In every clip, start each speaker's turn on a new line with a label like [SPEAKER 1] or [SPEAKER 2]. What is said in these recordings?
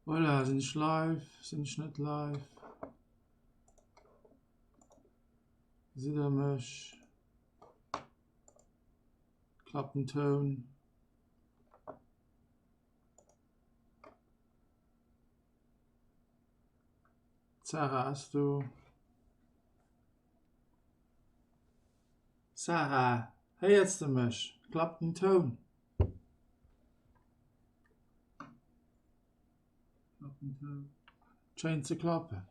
[SPEAKER 1] Voilà, sinn ech live, sinn ech net live? Gesitt der mech? Klappt den Toun? D'Sarah ass do. Sarah, héiers de mech? Klappt den Toun? Klappt den Toun? Schéint ze klappen.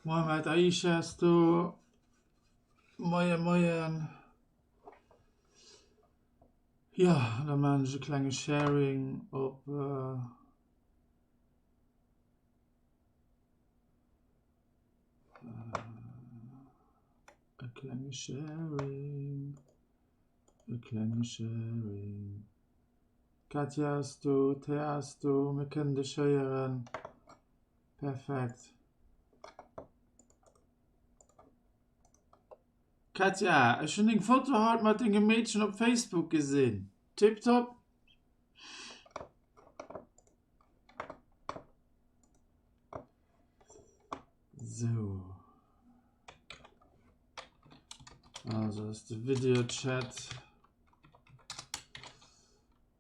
[SPEAKER 1] Mohamed Aisha ass do. Moie moien. Jo, da maan ech e klenge Sharing op e klenge Sharing, e klenge Sharing. Katja ass do, Thea ass do, mir kënnen dech héieren. Perfekt. Katja, ech hunn deng Foto haut mat dengem Meedchen op Facebook gesinn. Tiptop! Sou. Also ass de Videochat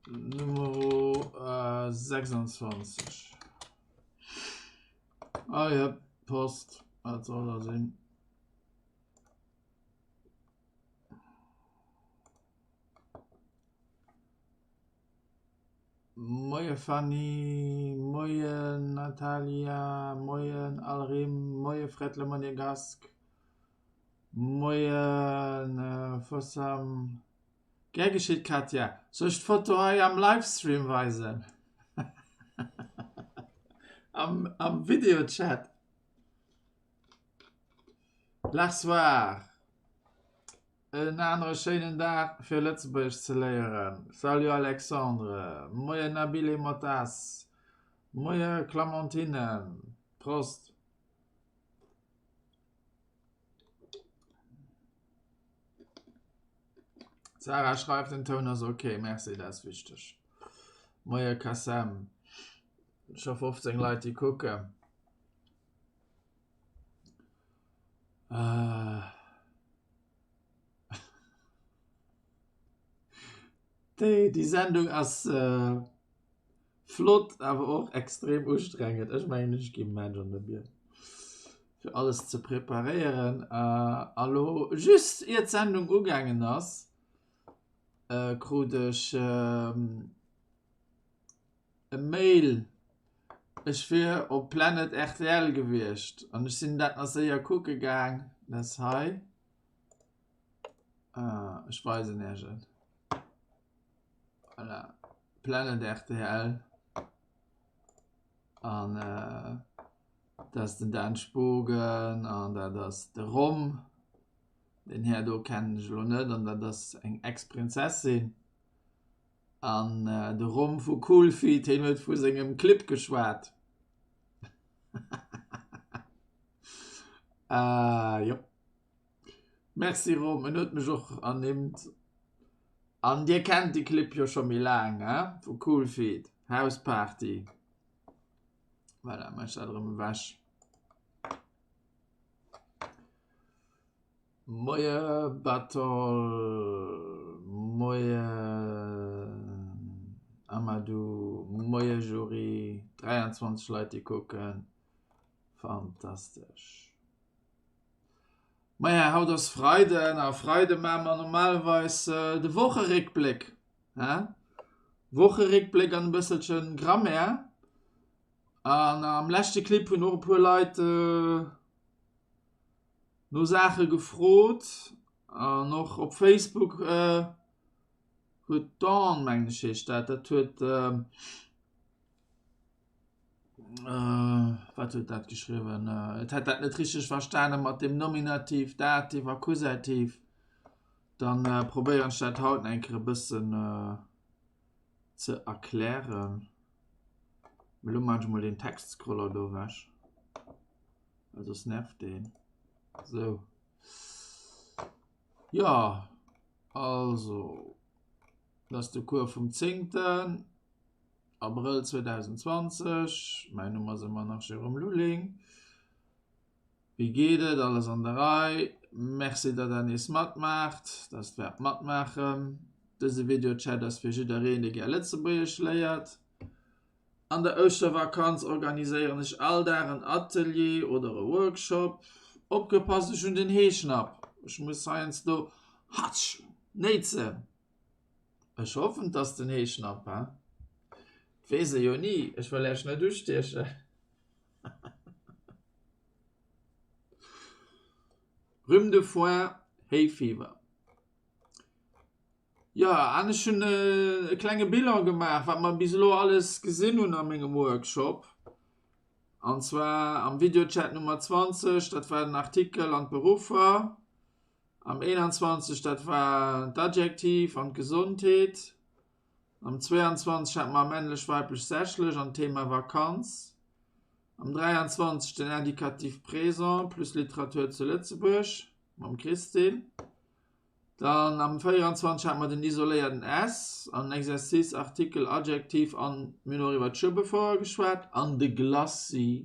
[SPEAKER 1] Nummer 26. Ah ja, Post, wat soll da sinn? Moie Fanny, Moien Natalia, Moien Alrim, Moie Fred Le Monégasque, Moien Fossam. Gär geschitt Katja. Soll ech d'Foto hei am Livestream weisen? Am, am Videochat? L'arsoir. En anere schéinen Dag fir Lëtzebuergesch ze léieren. Salut Alexandre, Moien Nabile Motas, Moie Clementine, Prost. Sarah schreift, den Toun ass ok. Merci, dat ass wichteg. Moie Kassem, scho 15 Leit déi kucken. Déi, déi Sendung ass flott, awer och extrem ustrengend. Ech mengen ech gi Mensch an der Bier fir alles ze preparéieren. A lo just ier d'Sendung ugaangen ass, krut ech e Mail, ech wier op Planet rtl gewiescht an ech sinn dat nach séier kucke gaang. Dat ass hei. Ech weisen Iech et. Voilà. Planet rtl. An dat ass den Dan Spogen an dat ass de Rom. Deen Här do kennen ech elo net an dat ass eng Ex-Prinzessin. An de Rom vu Cool Feet, hien huet vu sengem Clip geschwat. Jo. Merci Rom, en huet mech och ernimmt. An dir kennt de Clip jo scho méi laang, he? Vu Cool Feet, House Party. Voilà, mech dat erëm ewech. Moie Batol, moie Amadou, moie Jury, 23 Leit déi kucken, fantastesch. Maja, haut ass Freiden a Freide maache mer normalerweis de Wocheréckbléck, he? Wocheréckbléck an e bësselche Grammaire. An am leschte Clip hunn och e puer Leit no Saache gefrot an och op Facebook huet d'Dawn, mengen ech heescht dat, dat huet wat huet dat geschriwwen, et hätt dat net richteg verstane mat dem Nominativ, Dativ, Akkusativ. Dann probéieren ech dat haut nach eng Kéier e bëssen ze erklären. Mee elo maachen ech mol deen Textscroller do ewech. Well soss nervt deen. Sou. Jo, also. Dat ass de Cours vum 10. Abrëll 2020. Mäin Numm ass ëmmer nach Jérôme Lulling. Wéi geet et? Alles an der Rei? Merci, datt der nees matmaacht. Dat ass d'Verb matmaachen. Dëse Videochat ass fir jiddereen, dee gär Lëtzebuergesch léiert. An der Ouschtervakanz organiséieren ech all Dag en Atelier oder e Workshop. Opgepasst, ech hunn den Heeschnapp. Ech muss heiansdo hatsch néitsen. Ech hoffen, 't ass den Heeschnapp, he? 't weess ee jo ni. Ech wëll Äech net ustiechen. Rhume de foin, Hay fever. Jo, an ech hunn e klenge Bilan gemaach, wat mer bis elo alles gesinn hunn a mengem Workshop. An zwar am Videochat Nummer 20, dat war den Artikel an d'Beruffer. Am 21, dat war d'Adjektiv an d'Gesondheet. Am 22 hate mer männlech, weiblech, sächlech an d'Thema Vakanz. Am 23 den Indicatif présent plus Literatur zu Lëtzebuerg mam Christine. Dann am 24 hate mer den isoléierten S an Exercice, Artikel, Adjektiv an mir hunn och iwwer d'Schuebefour geschwat an de Glacis.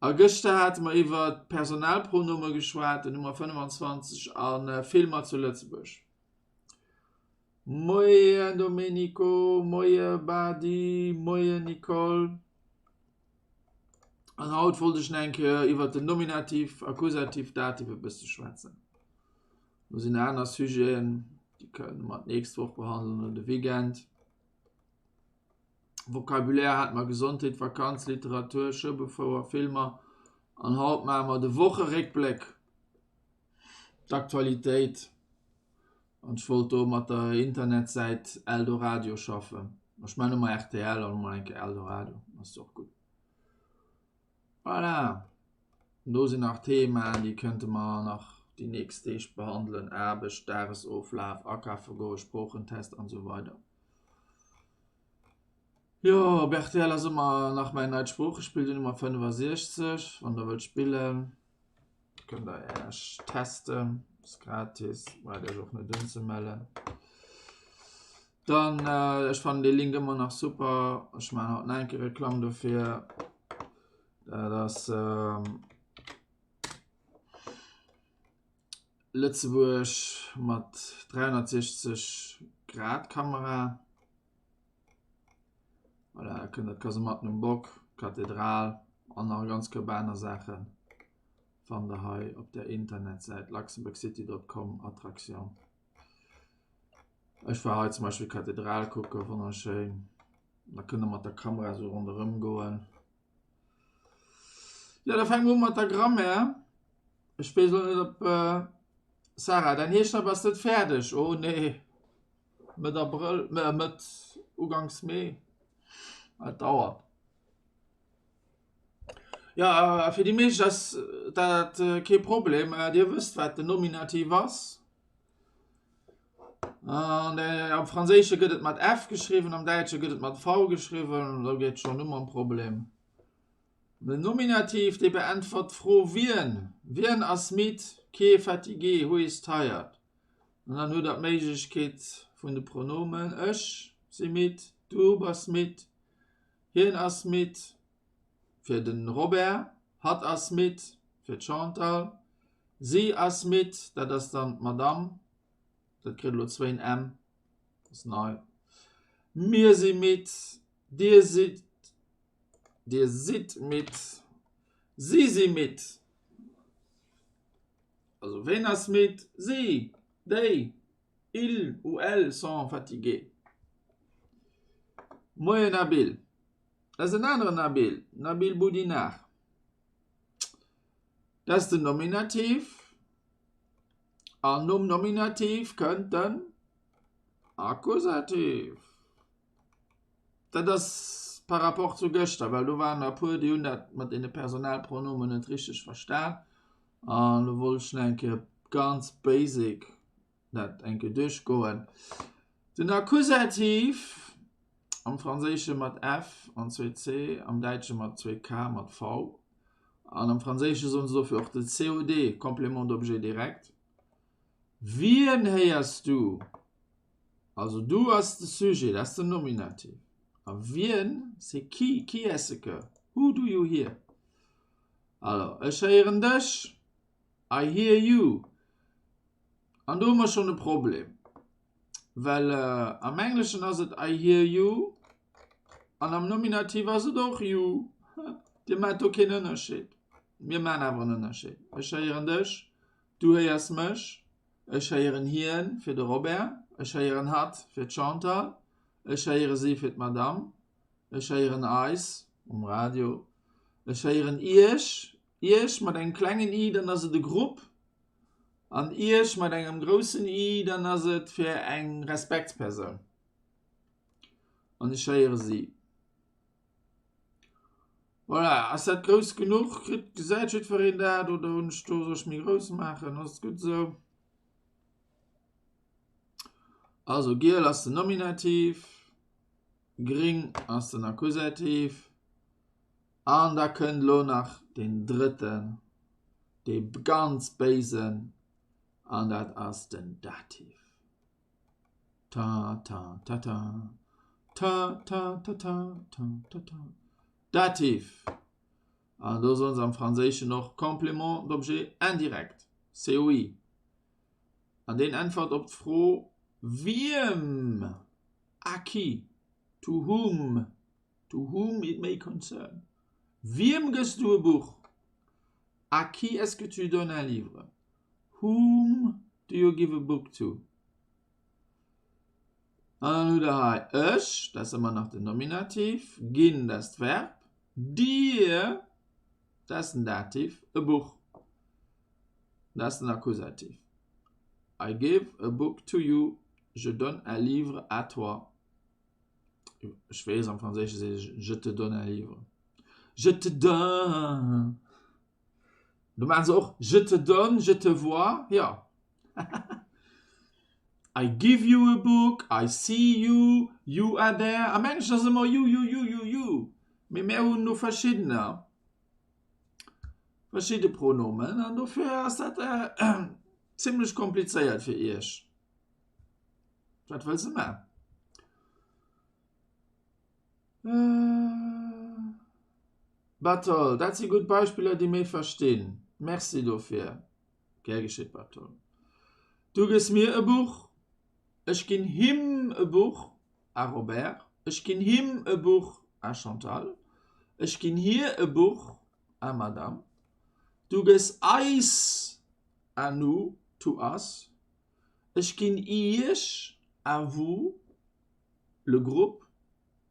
[SPEAKER 1] A gëschter hate mer iwwer d'Personalpronome geschwat, den Nummer 25 a Filmer zu Lëtzebuerg. Moien Domenico, moie Badi, moie Nicole. An haut wollt ech nach eng Kéier iwwer den Nominativ, Akkusativ, Dativ e bësse schwätzen. Do sinn aner Sujeten, déi kënne mer d'nächst Woch behandelen oder de Weekend. Vocabulaire hate mer Gesondheet, Vakanz, Literatur, Schueberfouer, Filmer. An haut maache mer de Wocheréckbléck, d'Aktualitéit. An ech wollt do mat der Internetsäit Eldoradio schaffen. Ech maachen ëmmer rtl an emol eng Kéier Eldoradio, ass och gutt. Voilà. Do sinn nach Themaen, déi kënnte mer nach déi nächst Deeg behandelen, Aarbecht, Dagesoflaf, akafe goen, Sproochentest an esou weider. Jo, op rtl ass ëmmer nach mäin neit Sproochespill, déi Nummer 65, wann der wëllt spillen. Kënnt der Äech testen, ass gratis, braucht Iech och net unzemellen. Dann äh, ech fannen dee Link ëmmer nach super, ech maachen haut nach eng Kéier Reklamm dofir. Dat ass ähm, Lëtzebuerg mat 360 Grad Kamera. Voilà, da kënnt der d'Kasematten um Bock, d'Kathedral an nach e ganz Koup aner Saachen fannt der hei op der Internetsäit luxembourgcity.com Attraction. Ech war hei zum Beispill d'Kathedral kucken, wonnerschéin. Da kënnt der mat der Kamera esou ronderëm goen. Jo, da fänke mer u mat der Grammaire. Ech weess elo net ob Sarah, däin Heeschnapp ass net fäerdeg. Oh nee. Mëtt Abrëll, Mëtt, uganks Mee, et dauert. Jo, fir déi meescht ass dat kee Problem. Dir wësst, wat den Nominativ ass. An am Franséische gëtt et mat F geschriwwen, am Däitsche gëtt et mat V geschriwwen. Do geet schonn u mam Problem. Den Nominativ, dee beäntwert d'Fro wien? Wien ass midd? Qui est fatigué? Who is tired? An dann huet der d'Méiglechkeet vun de Pronomen, ech si midd, du bass midd, hien ass midd, fir de Robert, hatt ass midd, fir d'Chantal, si ass midd, dat ass dann d'Madame, dat kritt elo zwéin M, ass nei, mir si midd, dir sidd, dir sidd midd, si si midd. Also ween ass midd? Si, déi, ils ou elles sont fatigués. Moien Nabil. Dat ass en aneren Nabil, Nabil Boudinar. Dat ass den Nominativ. An nom Nominativ kënnt den Akkusativ. Dat ass par rapport zu gëschter, well do waren der e puer, déi hunn dat mat deene Personalpronomen net richteg verstan. An do wollt ech nach eng Kéier ganz basic dat eng Kéier duerchgoen. Den Akkusativ am Franséische mat F an 2 C, am Däitsche mat 2 K mat V. An am Franséische soen se dofir och de COD, Complément d'objet direct. Wien héiers du? Also du ass de Sujet, dat ass den Nominativ. A wien, c'est qui, qui est-ce que, who do you hear? Alors, ech héieren dech, I hear you. An do hu mer schonn e Problem, well am Engleschen ass et I hear you an am Nominativ ass et och you. Dir maacht do keen Ënnerscheed. Mir maachen awer en Ënnerscheed. Ech héieren dech, du héiers mech, ech héieren hien fir de Robert, ech héieren hatt fir d'Chantal, ech héiere si fir d'Madame, ech héieren eis um Radio, ech héieren iech, iech mat engem klengen i, dann ass et e Grupp, an iech mat engem groussen i, dann ass et fir eng Respektspersoun. An ech héiere si. Voilà, ass dat grouss genuch? Kritt, gesäit jiddwereen dat oder hunn ech do, soll ech méi grouss maachen? Ass et gutt esou? Also giel ass den Nominativ, gring ass den Akkusativ an da kënnt elo nach deen drëtten, dee ganz béisen an dat ass den Dativ. Ta ta ta ta ta ta ta ta ta ta ta Dativ. An do soen se am Franséischen och Complément d'objet indirect, COI. An deen äntwert op d'Fro wiem, à qui, to whom, to whom it may concern. Wiem gëss du e Buch? À qui est-ce que tu donnes un livre? Whom do you give a book to? An dann hutt der hei ech, dat ass ëmmer nach den Nominativ, ginn, dat ass d'Verb, dir, dat ass den Dativ, e Buch, dat ass den Akkusativ. I give a book to you, je donne un livre à toi. Ech weess, am Franséische seet ee je te donne un livre. Je te donne. Do maache se och je te donne, je te vois, jo. I give you a book, I see you, you are there. Am Engleschen ass ëmmer you, you, you, you, you. Mee mär hunn do verschiddener, verschidde Pronomen an dofir ass dat zimlech komplizéiert fir iech. Wat wëlls de maachen? Batol, dat si gutt Beispiller, déi méi verstinn. Merci dofir. Gär geschitt, Batol. Du gëss mir e Buch. Ech ginn him e Buch, à Robert. Ech ginn him e Buch, à Chantal. Ech ginn hir e Buch, à Madame. Du gëss eis, à nous, to us. Ech ginn iech, à vous, le groupe,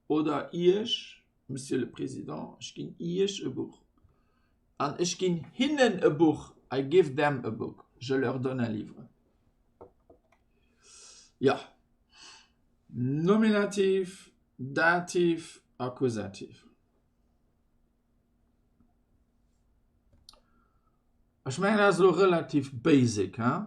[SPEAKER 1] oder iech, Monsieur le Président, ech ginn iech e Buch. An ech ginn hinnen e Buch, I give them a book, je leur donne un livre. Jo, Nominativ, Dativ, Akkusativ. Ech mengen dat ass elo relativ basic, hein?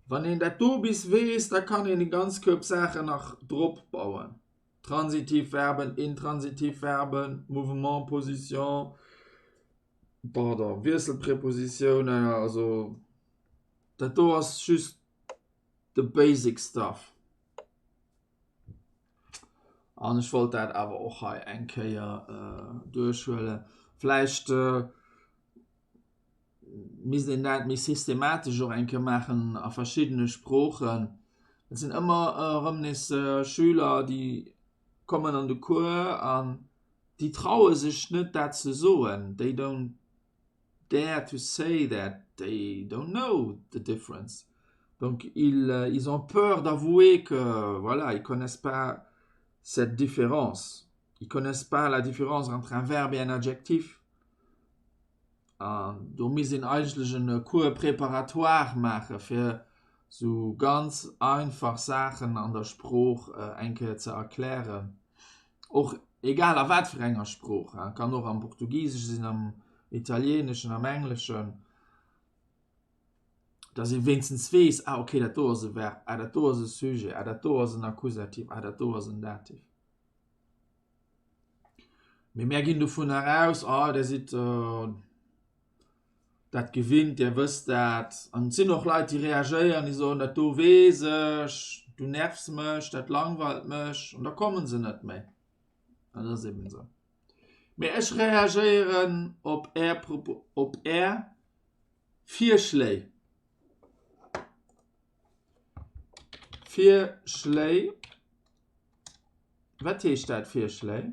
[SPEAKER 1] Wann een dat do bis weess, da kann een e ganz Koup Saachen nach drop bauen. Transitiv Verben, intransitiv Verben, Mouvement, Position, pardon, Wiesselprepositiounen, also dat do ass just de basic stuff. An ech wollt dat awer och hei eng Kéier duerchhuelen. Vläicht misst een dat méi systematesch och eng Kéier maachen a verschiddene Sproochen. Et sinn ëmmer erëm nees Schüler, déi kommen an de Cours an déi traue sech net dat ze soen. They don't dare to say that they don't know the difference. Donc ils, ils ont peur d'avouer que voilà, ils connaissent pas cette différence. Ils connaissent pas la différence entre un verbe et un adjectif. An do misst een eigentlech en Cours préparatoire maache fir sou ganz einfach Saachen an der Sprooch eng Kéier ze erklären. Och egal a wat fir enger Sprooch, kann och am Portugisesche sinn, am Italieneschen, am Engleschen, dass ee wéinstens weess, ah okay, dat do ass e Verb, ah dat do ass e Sujet, ah dat do ass en Akkusativ, ah dat do ass en Dativ. Mee mär ginn dovunner aus, ah där sidd dat gewinnt, där wësst dat. An et sinn och Leit, déi reagéieren, déi soen, dat do weess ech. du nervs mech, dat langweilt mech an da komme se net méi. Dat ass eben esou. Mee ech reagéieren op är Propo op är Virschléi. Virschléi. Wat heescht dat, Virschléi?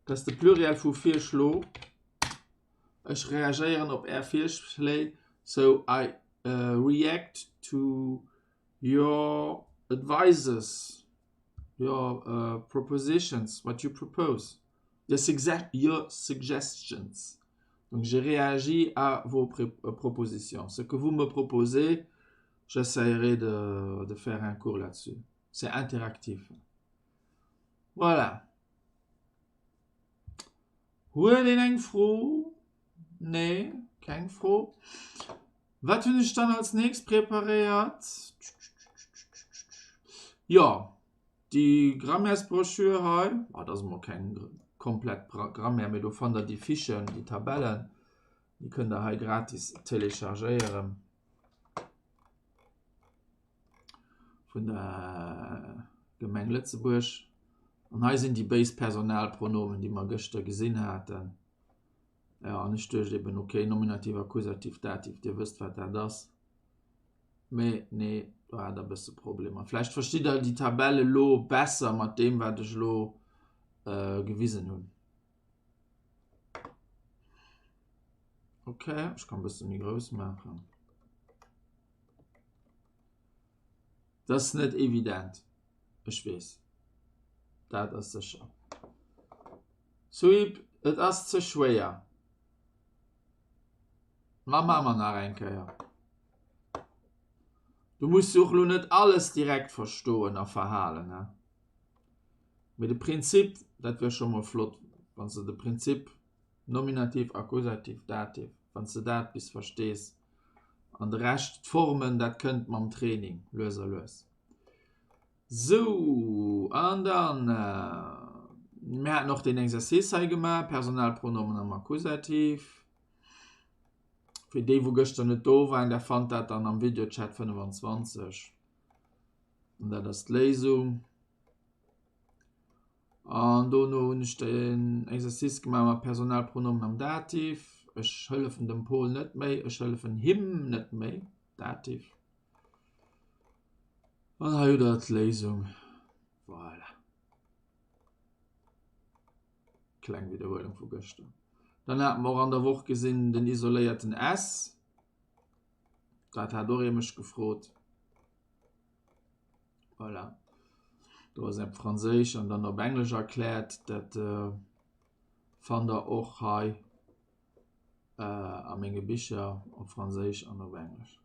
[SPEAKER 1] Dat ass de Pluriel vu Virschlo. Ech reagéieren op Är Virschléi, so I react to your advices, your propositions, what you propose, your your suggestions. Donc je réagis à vos propositions. Ce que vous me proposez, j'essaierai de, de faire un cours là-dessus. C'est interactif. Voilà. Huet een eng Fro? Nee, keng Fro. Wat hunn ech dann als nächst preparéiert? Jo, déi Grammaires-Broschür hei. Ah, dat ass emol keng komplett Grammaire, mee do fannt der déi Fichen, déi Tabellen. Déi kënnt der hei gratis téléchargéieren. Vun der Gemeng Lëtzebuerg. An hei sinn déi béis Personalpronomen, déi mer gëschter gesinn haten. Jo, an ech duecht eben, ok, Nominativ, Akkusativ, Dativ, Dir wësst, wat dat ass. Mee nee, do hat Der e bësse Problemer. Vläicht verstitt Der déi Tabell elo besser mat deem, wat ech elo gewisen hunn. Ok, ech kann e bësse méi grouss maachen. Dat ass net evident, ech weess, dat ass sécher. Suip, et ass ze schwéier. Ma maache mer nach eng Kéier. Du muss jo och elo net alles direkt verstoen a verhalen, he? Mee de Prinzip, dat wier scho mol flott, wann s de de Prinzip Nominativ, Akkusativ, Dativ, wann s de dat bis verstees. An de Rescht, d'Formen, dat kënnt mam Training, lues a lues. Sou, an dann, mir haten och deen Exercice hei gemaach, Personalpronomen am Akkusativ. Fir déi, wou gëschter net do waren, där fannt dat dann am Videochat 25. An dat ass d'Léisung. An dono hunn ech den Exercice gemaach mat Personalpronomen am Dativ. Ech hëllefen dem Pol net méi, ech hëllefen him net méi, Dativ. An hei hutt der d'Léisung. Voilà. Kleng Widderhuelung vu gëschter. Dann hate mer och an der Woch gesinn den isoléierten S. Dat hat och ee mech gefrot. Voilà. Do ass op Franséisch an dann op Englesch erkläert. Dat äh, fannt der och hei äh, a menge Bicher op Franséisch an op Englesch.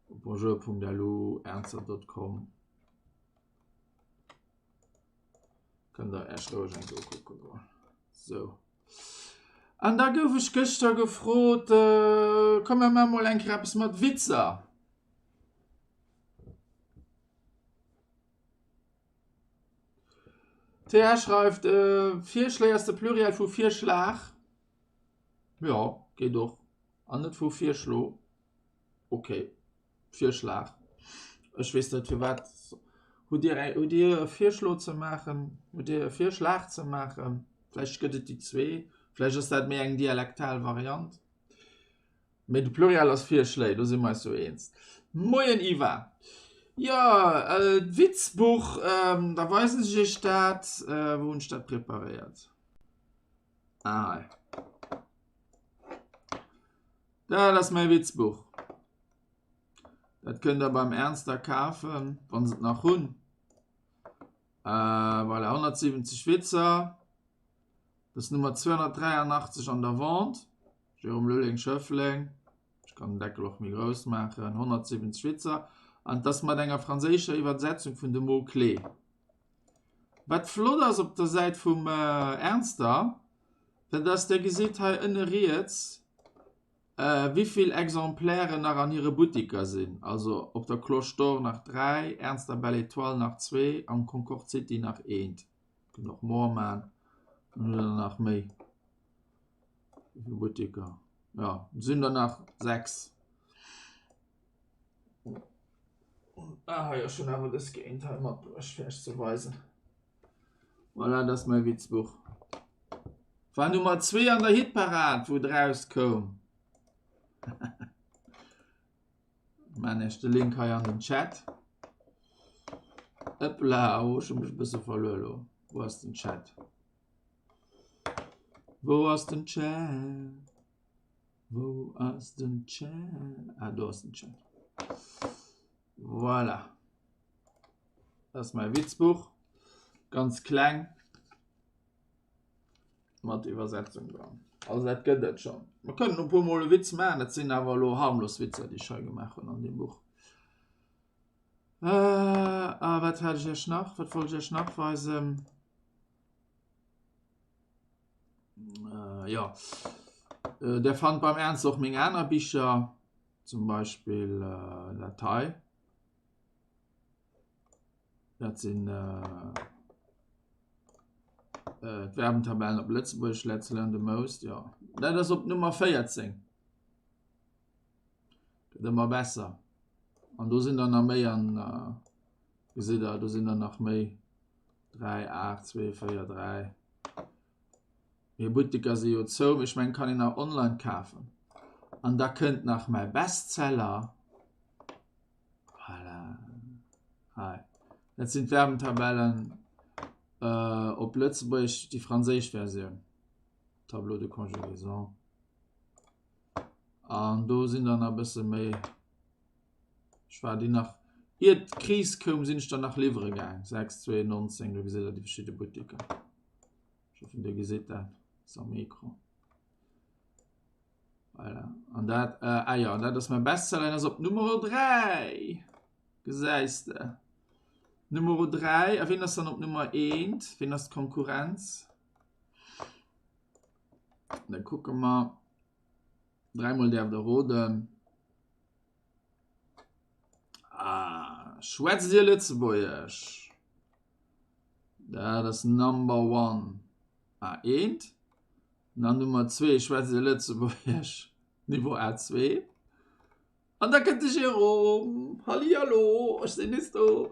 [SPEAKER 1] Op bonjour.lu, ernzer.com kënnt der Äech roueg eng Kéier ukucke goen. Sou. An da gouf ech gëschter gefrot, äh, komm mer maache mol eng Kéier eppes mat Witzer. TH schreift, Virschléi ass de Pluriel vu Virschlag. Jo, geet och. An net vu Virschlo. Ok, Virschlag. Ech weess net firwat. Hutt Dir eng, hutt Dir e Virschlo ze maachen? Hutt Dir e Virschlag ze maachen? Vläicht gëtt et déi zwee. Vläicht ass dat méi eng dialektal Variant. Mee de Pluriel ass Virschléi, do si mer eis jo eens. Moien Iva. Jo, d'Witzbuch, da weisen ech iech dat. Wou hunn ech dat preparéiert? Ah hei. Dat ass mäi Witzbuch. Dat kënnt der beim Ernster kafen, wann se et nach hunn. Voilà, 170 Witzer. Dat ass Nummer 283 an der Vente. Jérôme Lulling, Schëffleng. Ech kann den Deckel och méi grouss maachen. 170 Witzer. An et ass mat enger franséischer Iwwersetzung vun de Mots-clés. Wat flott ass op der Säit vum Ernster, dat ass, Dir gesitt hei ënne riets, wéivill Exemplairen nach an hire Buttiker sinn. Also op der Cloche d'Or nach 3, Ernster Belle Etoile nach zwee an Concorde City nach eent. Kënnt och more man, dann hutt der nach méi. Wéivill Buttiker? Jo, sinn der nach 6. Ah jo, ech hunn awer dës géint hei matbruecht fir iech ze weisen. Voilà, dat ass mäi Witzbuch. War Nummer zwee an der Hitparad, wou et erauskoum. Maan iech de Link hei an den Chat. Ëppla, oh, ech hu mech e bësse verluer elo. Wou ass den Chat? Wou ass den Chat? Wou ass den Chat? Ah, do ass den Chat. Voilà. Dat ass mäi Witzbuch. Ganz kleng. Mat Iwwersetzung dran. Also dat gëtt et schonn. Mer kënnen e puer mol e Witz maachen. Dat sinn awer elo harmlos Witzer, déi ech hei gemaach hunn an deem Buch. Äh, ah, wat hat ech iech nach? Wat wollt ech iech nach weisen? Äh, ja. Äh, der fand beim Ernst och meng aner Bicher, zum Beispill äh, dat hei. Dat sinn äh, äh, d'Verbentabellen op Lëtzebuergesch, Let's learn the most, ja. Dat ass op Nummer 14. Gëtt ëmmer besser. An do sinn der nach méi an äh, gesitt der, do sinn der nach méi. 3, 8, 2, 4, 3. Mee Butteker si jo zou, mee ech mengen kann een nach online kafen. An da kënnt nach mäi Bestseller. Voilà. Hei. Dat sinn d'Verbentabellen äh, op Lëtzebuergesch, déi franséisch Versioun. Tableau de conjugaison. An do sinn dann e bësse méi. Ech war déi nach, iert d'Kris koum, sinn ech der nach liwwere gaang. 6, 2, 19, do gesitt der déi verschidde Butteker. Ech hoffen, dir gesitt dat. Ass am Ecran. Voilà. An dat, äh, ah ja, an dat ass mein Bestseller, den ass op Nummer 3. Gesäis de. Nummer 3. A wien ass dann op Nummer 1? Wien ass d'Konkurrenz? Da kucke mer. Dräimol däerft der roden. Ah, schwätzt Dir Lëtzebuergesch? Dat ass Number one. Ah, eent. An Nummer zwee, schwätzt Dir Lëtzebuergesch? Niveau A2. An da kënnt de Jérôme. Hallihallo, ech sinn nees do.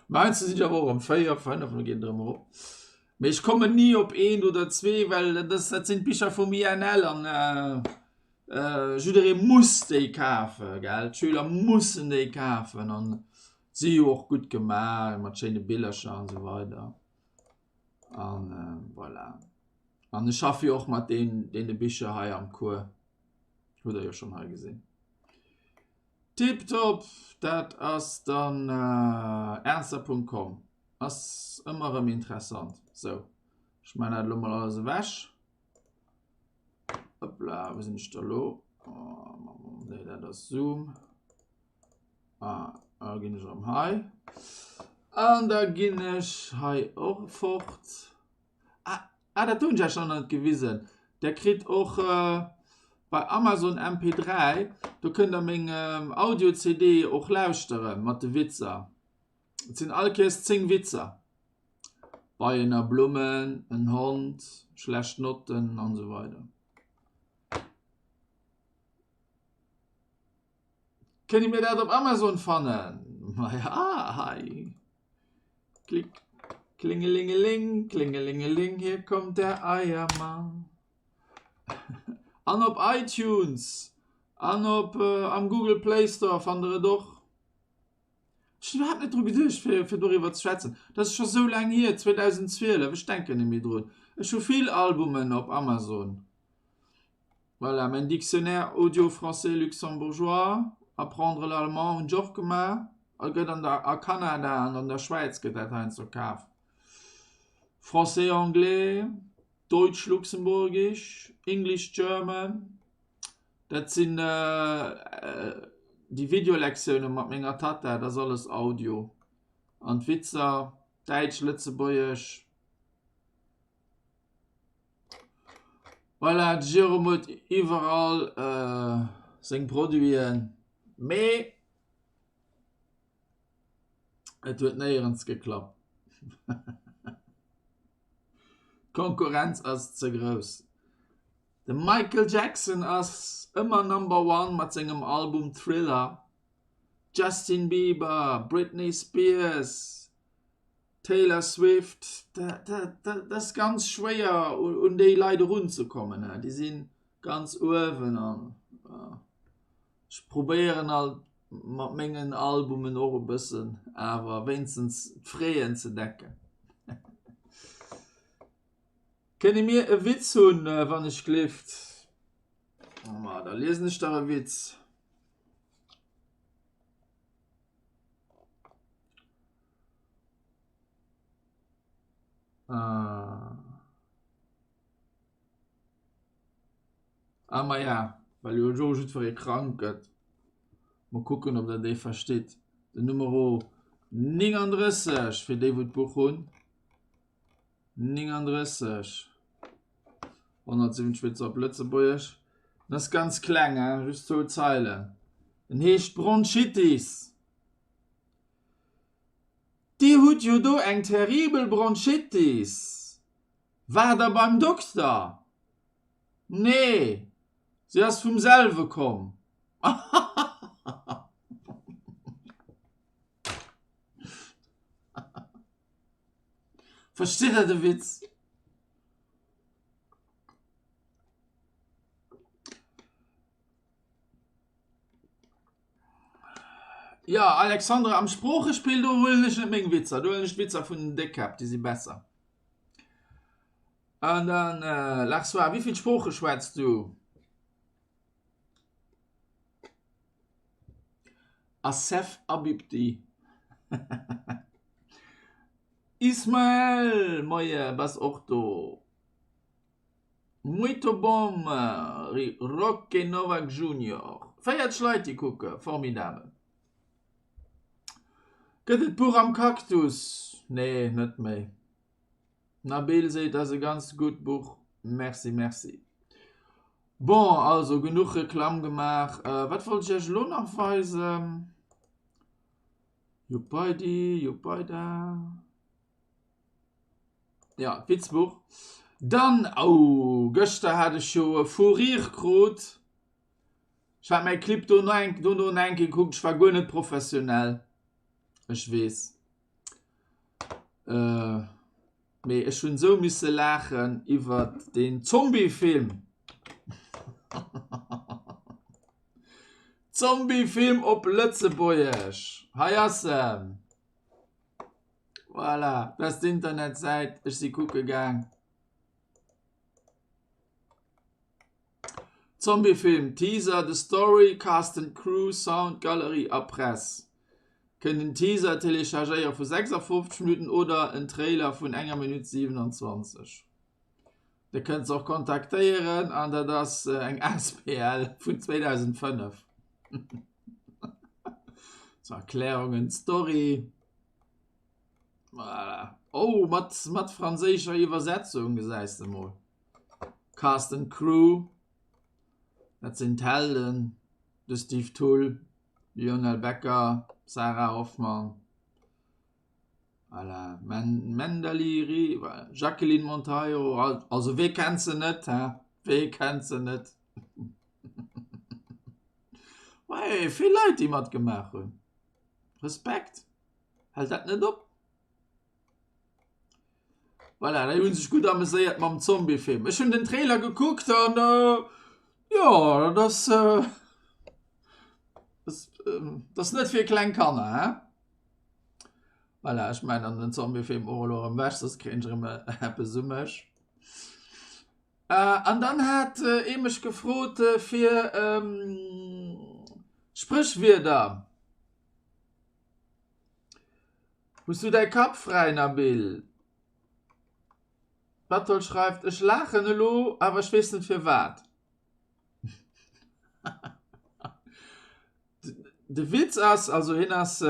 [SPEAKER 1] Meinst du sinn ech awer och ëm 4, 5, da geet et erëm erop. Mee ech kommen ni op eent oder zwee, well dat ass, dat sinn d'Bicher vum INL an äh, jidderee muss déi kafen, gell? D'Schüler mussen déi kafen an si jo och gutt gemaach mat schéine Billercher an esou weider. An äh, voilà. An ech schaffe jo och mat deen, deene Bicher hei am Cours. Hutt der jo schonn hei gesinn. Tiptop, dat ass dann äh, ernster.com. Ass ëmmer erëm interessant. Sou, ech man dat elo mol alles ewech. Hoppla, wou sinn ech da lo? Oh, nee, dat ass Zoom. Ah, da ginn ech erëm hei. An da ginn ech hei och fort. Ah, ah dat hunn ech iech nach net gewisen. Der kritt och äh, bei Amazon MP3, do kënnt der meng ähm, Audio-CD och lauschtere mat de Witzer. Et sinn all Kéiers 10 Witzer. Beien a Blummen, en Hond, schlecht Notten an esou weider. Kënne mir dat op Amazon fannen? Maja, hei. Klick. Klingelingeling, klingelingeling, hier kommt der Eiermann. An op iTunes an op äh, am Google Play Store fannt der et och. Ech hunn iwwerhaapt net dru geduecht, fir, fir doriwwer ze schwätzen. Dat ass scho sou laang hier, 2012, ech denken net méi drun. Ech hu vill Albumen op Amazon. Voilà, mäin Dictionnaire audio français-luxembourgeois, Apprendre l'allemand hunn ech och gemaach. A gëtt an der, a Kanada an an der Schwäiz gëtt dat heiansdo kaf. Français-anglais, Deutsch-luxembourgisch, English-German, dat sinn déi Videolektioune mat menger Tatta, dat ass alles Audio. An d'Witzer, Däitsch-Lëtzebuergesch. Voilà, de Jérôme huet iwwerall seng Produiten, mee et huet néierens geklappt. D'Konkurrenz ass ze grouss. De Michael Jackson ass ëmmer Number One mat sengem Album Thriller. Justin Bieber, Britney Spears, Taylor Swift, dat ass ganz schwéier un déi Leit erunzekommen. Déi si ganz uewen an ech probéieren alt mat mengen Albumen och e bëssen awer wéinstens d'Fraisen ze decken. Kënne mir e Witz hunn, wann ech glift? Ma da liesen ech der e Witz. Ah. Ah maja, well jo elo jiddweree krank gëtt. Mol kucken, ob der déi verstitt. Den Numero 39, fir déi wou d'Buch hunn. 39. 170 Witzer op Lëtzebuergesch. Den ass ganz kleng, hein, just zwou Zeilen. En heescht Bronchitis. Dir hutt jo do eng terribel Bronchitis. Waart der beim Dokter? Nee, se ass vum selwe komm. Verstitt der de Witz? Ja, Alexandra, am Sproochespill do huelen ech net meng Witzer, do huelen ech d'Witzer vun den Déckkäpp, déi si besser. An dann, äh, Larsois, wéi vill Sprooche schwätz du? Assef Abibdi Ismael, Moie, bass och do? Muito bom, Roque Novak Junior. 40 Leit déi kucken, formidabel. Gëtt et d'Buch am Cactus? Nee, net méi. Nabil seet ass e ganz gutt Buch. Merci merci. Bon also genuch Reklamm gemaach. Wat wollt ech iech elo nach weisen? Juppeidi juppeida. Ja d'Witzbuch. Dann oh gëschter hat ech jo e Fou rire krut. Ech hat mäi Clip dono eng dono eng Kéier gekuckt, ech war guer net professionell. Ech weess. Mee ech hunn esou misse laachen iwwert deen Zombiefilm. Zombiefilm op Lëtzebuergesch. Hei ass en. Voilà, dat ass d'Internetsäit. Ech si kucke gaang. Zombiefilm, Teaser, The Story, Cast and Crew, Sound, Galerie a Press. Kënnt en Teaser telechargéiere vu 56 Minutten oder en Trailer vun enger Minutt 27. Der kënnt se och kontaktéieren an dat ass eng asbl vun 2005. Zur Erklärung en Story. Voilà. Oh, mat, mat franséischer Iwwersetzung gesäis de mol. Cast and Crew, dat sinn d'Helden, de Steve Thull, Lionel Becker, Sarah Hoffmann, voilà, Mendali Ri, Jacqueline Monteiro, also wee kennt se net, he? Wee kennt se net? Hey, vill Leit, déi matgemaach hunn. Respekt! Hält dat net op? Voilà, déi hunn sech gutt ameséiert mam Zombiefilm. Ech hunn den Trailer gekuckt an äh, jo, dat ass äh, dat ass net fir kleng Kanner, hä? Voilà, ech maachen dann den Zombiefilm och elo erëm wech, soss kréien ech erëm eppes u mech. Äh, an dann hat ee mech gefrot fir Spréchwierder. Hues du däi Kapp fräi, Nabil? Berthold schreift, Ech laachen elo, awer ech weess net firwat. De Witz ass, also hien ass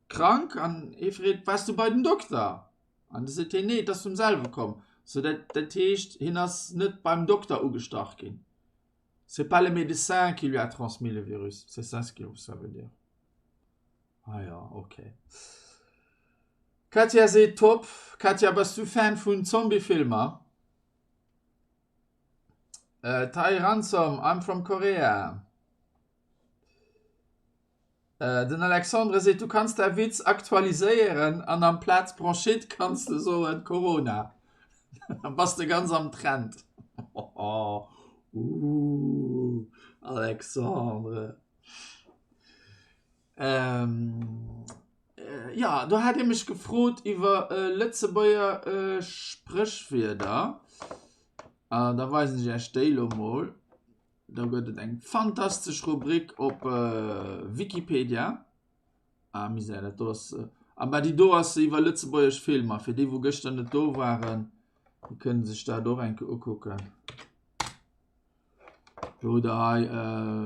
[SPEAKER 1] krank an hie freet, Waars du bei den Dokter? An du seet hien, Nee, et ass vum selwe komm. Sou dat, dat heescht, hien ass net beim Dokter ugestach ginn. C'est pas le médecin qui lui a transmis le virus, c'est ça ce que ça veut dire. Ah ja, ok. Katja seet top. Katja, bass du Fan vun Zombiefilmer? Äh, Thai Ransom, I'm from Korea. Den Alexandre seet, du kanns däi Witz aktualiséieren an amplaz Bronchite kanns de soen Corona. Da bass de ganz am Trend. Ooh, Alexandre. Jo, do hat Dir mech gefrot iwwer Lëtzebuerger Spréchwierder. Da weisen ech Iech déi elo mol. Do gëtt et eng fantastesch Rubrik op Wikipedia. Ah Misär, dat do ass. Ah bah, déi do ass iwwer lëtzebuergesch Filmer. Fir déi, wou gëschter net do waren, déi kënne sech dat och eng Kéier ukucken. Do hutt der hei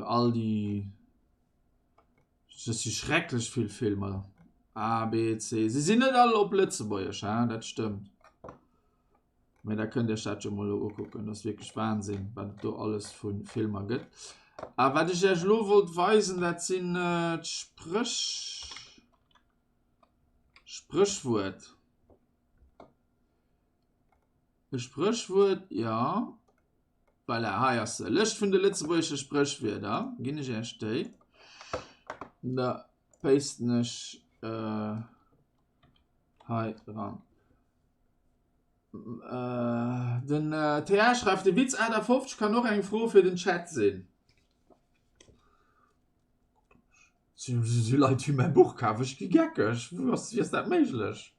[SPEAKER 1] all déi. Dat si schrecklech vill Filmer. A, B, C. Se sinn net all op Lëtzebuergesch, hein, dat stëmmt. Mee da kënnt Iech dat jo mol elo ukucken. Dat ass wierklech Wahnsinn, wat et do alles vu Filmer gëtt. A wat ech Iech elo wollt weisen, dat sinn d'Spréch, Spréchwuert. E Spréchwuert, jo. Voilà, hei ass se. Lëscht vun de lëtzebuergesche Spréchwierder. Ginn ech Iech déi. Da pasten ech hei dran. Den TH schreift, De Witz 58 kann och eng Fro fir den Chat sinn. Si Leit déi mäi Buch kafen, ech gi geckeg. Wéi ass dat méiglech?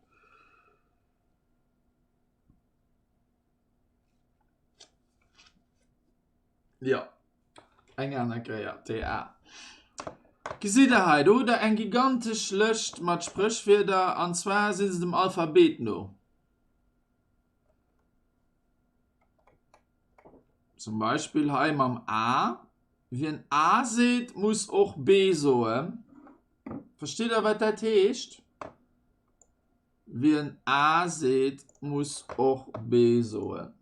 [SPEAKER 1] Jo, eng aner Kéier, TA. Gesitt der hei, do hutt der eng gigantesch Lëscht mat Spréchwierder, an zwar si se dem Alphabet no. Zum Beispill hei mam A. Wien A seet, muss och B soen. Verstitt der, wat dat heescht? Wien A seet, muss och B soen.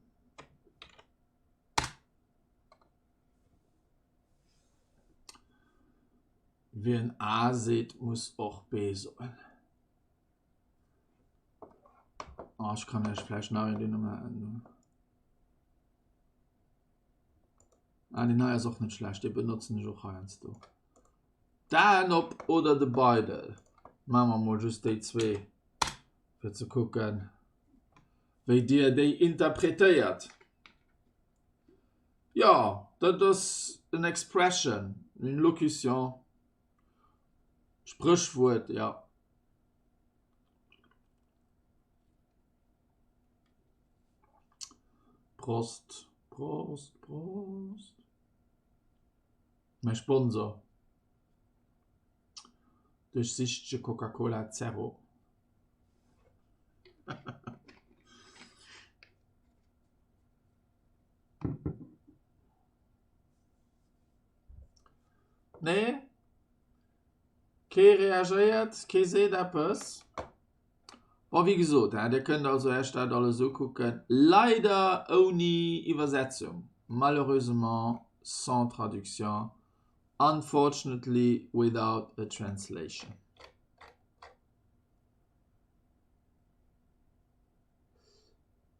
[SPEAKER 1] Wien A seet, muss och B soen. Oh, ech kann Iech vläicht nach een deen maachen. Ah, deen hei ass och net schlecht, dee benotzen ech och heiansdo. D'Aen op oder de Beidel? Maache mer mol just déi zwee, fir ze kucken, wéi Dir déi interpretéiert. Jo, dat ass en Expression, une locution, Spréchwuert, jo. Prost, Prost, Prost. Mäi Sponsor. Duerchsichtege Coca-Cola Zero. Nee? Kee reagéiert, kee seet eppes. Bon, wéi gesot, Dir kënnt also Iech dat alles ukucken, leider ouni Iwwersetzung, malheureusement sans traduction, unfortunately without a translation.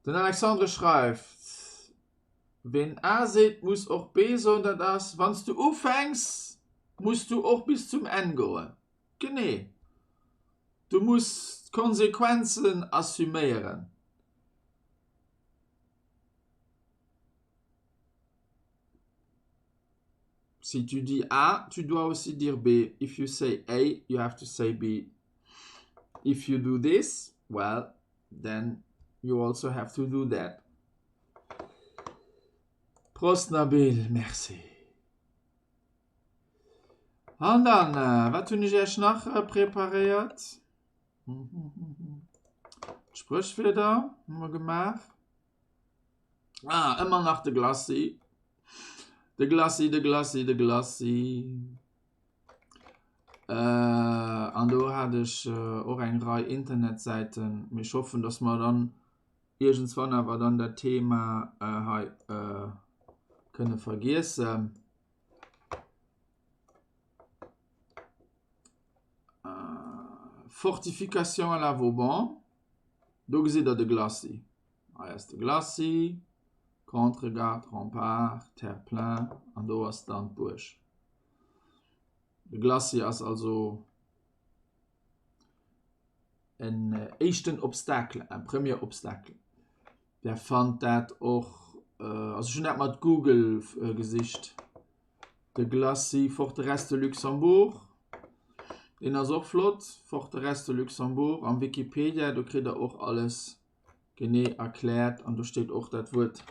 [SPEAKER 1] Den Alexandre schreift, Ween A seet, muss och B soen, dat ass, wann s du ufänks, muss du och bis zum Enn goen. Genee. Du muss d'Konsequenzen assuméieren. Si tu dis A, tu dois aussi dire B. If you say A, you have to say B. If you do this, well, then you also have to do that. Prost Nabil, merci. An dann, wat hunn ech Iech nach preparéiert? D'Spréchwierder hu mer gemaach. Ah, ëmmer nach de Glacis. De Glacis, de Glacis, de Glacis. An do hat ech och eng Rei Internetsäiten. Mee ech hoffen, dass mer dann iergendswann awer dann dat Thema hei kënne vergiessen. Fortification à la Vauban, do gesitt der de Glacis. Hei ass de Glacis, Contregarde, Rempart, Terre-plein an do ass dann d'Buerg. De Glacis ass also en éischten Obstacle, un premier obstacle. Der fannt dat och, also ech hunn dat mat Google gesicht, de Glacis Forteresse de Luxembourg, deen ass och flott, Forteresse de Luxembourg am Wikipedia, do kritt der och alles genee erkläert an do steet och dat Wuert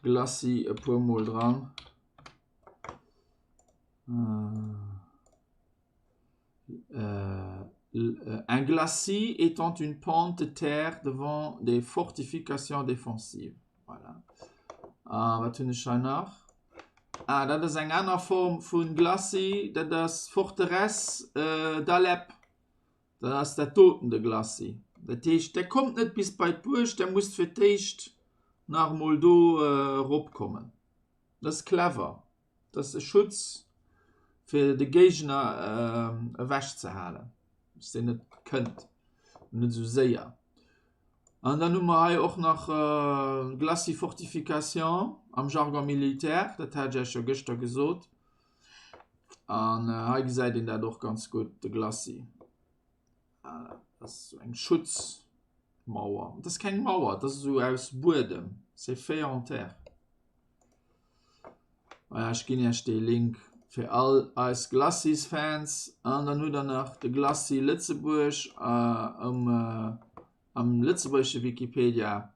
[SPEAKER 1] Glacis e puer mol dran. Un glacis étant une pente de terre devant des fortifications défensives. Voilà. Ah, wat hunn ech hei nach? Ah, dat ass eng aner Form vun Glacis, dat ass Forteresse d'Alep. Dat ass dat doten, de Glacis. Dat heescht, der kommt net bis bei d'Buerg, der musst fir d'éischt nach emol do eropkommen. Dat ass clever. Dat ass e Schutz fir de Géigner ewech ze halen, dass deen net kënnt, net esou séier. An dann hu mer hei och nach Glacis Fortification am Jargon militaire, dat hat ech Iech jo gëschter gesot. An hei gesäit een dat och ganz gutt, de Glacis. Dat ass esou eng Schutzmauer. Dat ass keng Mauer, dat ass esou aus Buedem, c'est fait en terre. Voilà, ech ginn Iech dee Link fir all eis Glacis-Fans. An dann hutt der nach de Glacis Lëtzebuerg um, am lëtzebuergesche Wikipedia.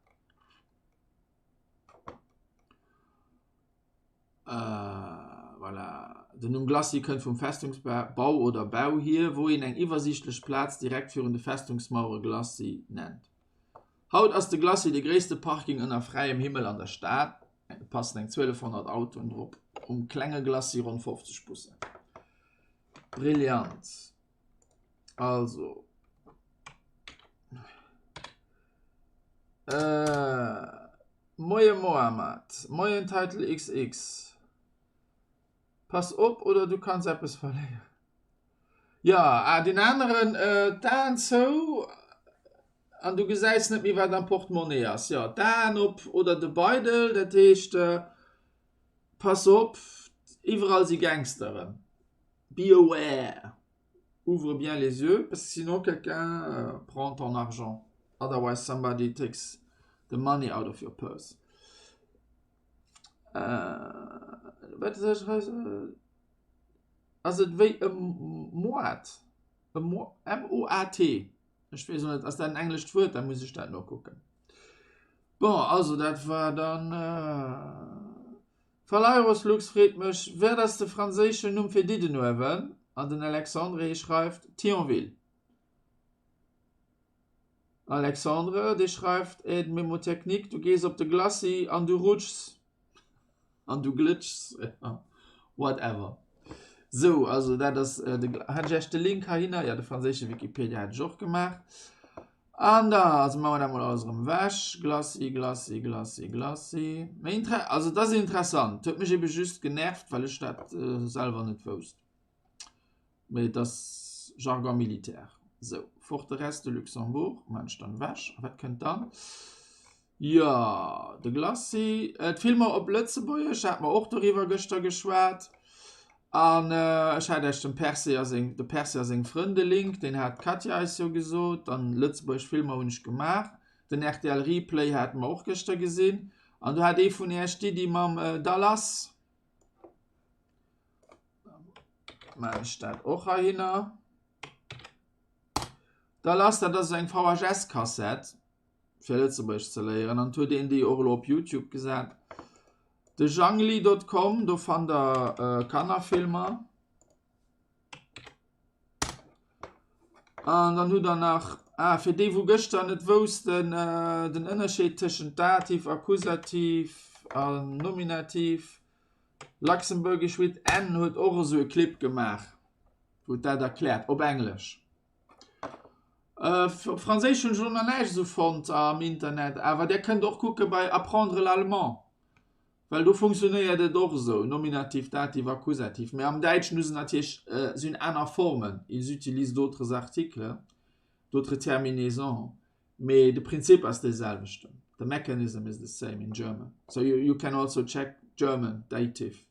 [SPEAKER 1] Voilà. Den Numm Glacis kënnt vum Festungsbau oder Bau hier, wou een eng iwwersiichtlech Plaz direkt virun de Festungsmauere Glacis nennt. Haut ass de Glacis de gréisste Parking ënner fräiem Himmel an der Stad. Et passen eng 1200 Autoen drop, um klenge Glacis ronn 50 Bussen. Brillant. Also. Äh. Moie Mohammed, moien Title XX. Pass op oder du kanns eppes verléieren. Jo, ah deen aneren, d'Aen zou an du gesäis net méi wat am Portemonnaie ass. Jo, d'Aen op oder de Beidel, dat heescht pass op, iwwerall si Gangsteren. Be aware, ouvre bien les yeux parce que sinon quelqu'un prend ton argent, otherwise somebody takes the money out of your purse. Wat ass et wéi e Moat? M-O-A-T. Ech weess och net, ass dat en englescht Wuert? Da muss ech dat nokucken. Bon, also dat war dann. Falairos Lux freet mech, Wat ass de franséischen Numm fir Diddenuewen? An den Alexandre schreift, Thionville. Alexandre, dee schreift, Aide mémotechnique, du gees op de Glacis an du rutschs an du glëtschs, whatever. Sou, also dat ass de, hat ech Iech de Link heihinner? Jo, de franséische Wikipedia hat ech och gemaach. An da, also maache mer dat mol alles erëm ewech. Glacis, Glacis, Glacis, Glacis. Mee inter, also dat ass interessant. Huet mech ebe just genervt, well ech dat selwer net wousst. Mee et ass Jargon militaire. Sou, Forteresse de Luxembourg maan ech dann ewech. A wat kënnt dann? Jo, de Glacis. D'Filmer op Lëtzebuergesch hate mer och doriwwer gëschter geschwat. An ech hat Iech dem Percy a seng, de Percy a seng Frënn de Link, deen hat d'Katja eis jo gesot. Dann lëtzebuergesch Filmer hunn ech gemaach. Den rtl Replay hate mer och gëschter gesinn. An do hat ee vun Iech d'Iddi mam Dallas. Maan ech dat och heihinner. Dallas, dat ass eng VHS-Kassett fir Lëtzebuergesch ze léieren an huet een déi och elo op Youtube gesat. De Jangli.com, do fannt der Kannerfilmer. An dann hutt der nach, ah, fir déi wou gëschter net woussten, den Ënnerscheed tëschent Dativ, Akkusativ an Nominativ. Luxembourgish with N huet och esou e Clip gemaach, wou et dat erkläert, op Englesch. Op Franséisch hunn ech elo nach näischt esou fonnt am Internet, awer där kënnt och kucke bei Apprendre l'allemand, well do funktionéiert et och esou, Nominativ, Dativ, Akkusativ. Mä am Däitschen hu se natierlech, si hunn aner Formen, ils utilisent d'autres articles, d'autres terminaisons. Mee de Prinzip ass dee selwechten, the mechanism is the same in German, so you you can also check German dative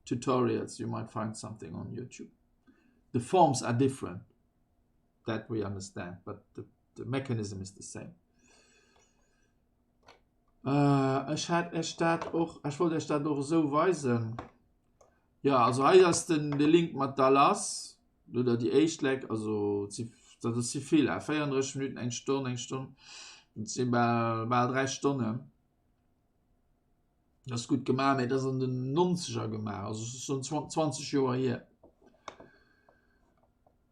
[SPEAKER 1] tutorials, you might find something on YouTube. The forms are different, that we understand, but the, the mechanism is the same. Äh, ech hat ech dat och, ech wollt ech dat och esou weisen. Ja, also hei ass den de Link mat Dallas oder déi éischt Leck, also dat ass vill, 34 Minuten, eng Stonn, eng Stonn, dat si bal, bal 3 Stonnen. Dat ass gutt gemaach, mee dat ass an den 90er gemaach, also dat ass schonn 20 Joer hier.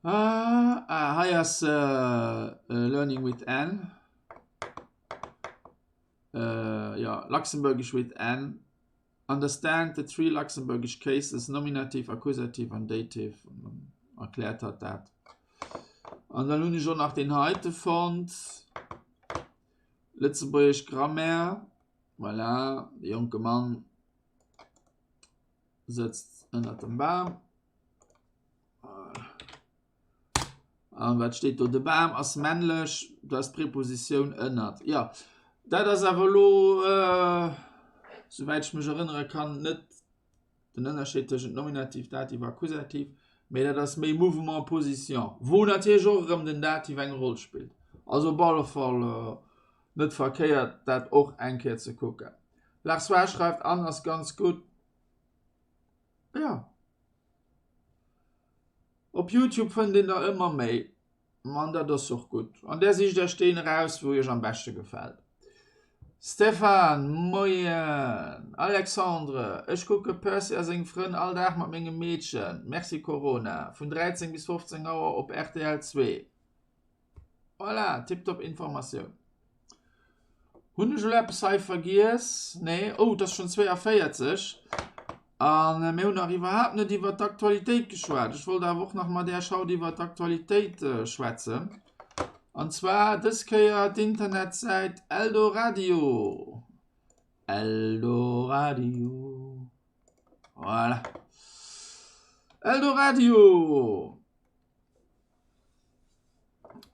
[SPEAKER 1] Ah, ah hei ass äh, Learning with Anne. Äh, ja, Luxembourgish with Anne. Understand the three Luxembourgish cases, Nominativ, Akkusativ an Dativ. Erkläert hatt dat. An dann hunn ech och nach deen heite fonnt. Lëtzebuergesch Grammaire. Voilà, de jonke Mann sëtzt ënnert dem Bam. An wat steet do? De Bam ass männlech, do ass d'Prepositioun ënnert. Jo, dat ass awer elo, souwäit ech mech erënnere kann, net den Ënnerscheed tëschent Nominativ, Dativ, Akkusativ, mee dat ass méi Mouvement, Position, wou natierlech och erëm den Dativ eng Roll spillt. Also op alle Fall net verkéiert, dat och eng Kéier ze kucken. Larsois schreift an ass ganz gutt. Jo. Op Youtube fënnt een der ëmmer méi. An dat ass och gutt. An där sicht Iech deen eraus, wou Iech am beschte gefält. Stéphane, Moien! Alexandre, Ech kucke Percy a seng Frënn all Dag mat mengem Meedchen, Merci Corona, vun 13 bis 15 Auer op rtl 2. Voilà, tiptop Informatioun. Hunn ech elo eppes hei vergiess? Nee, oh, et ass schonn 42 a mir hunn nach iwwerhaapt net iwwert d'Aktualitéit geschwat. Ech wollt awer och nach mat Iech haut iwwert d'Aktualitéit schwätzen. An zwar dës Kéier d'Internetsäit Eldoradio. Eldoradio. Voilà. Eldoradio!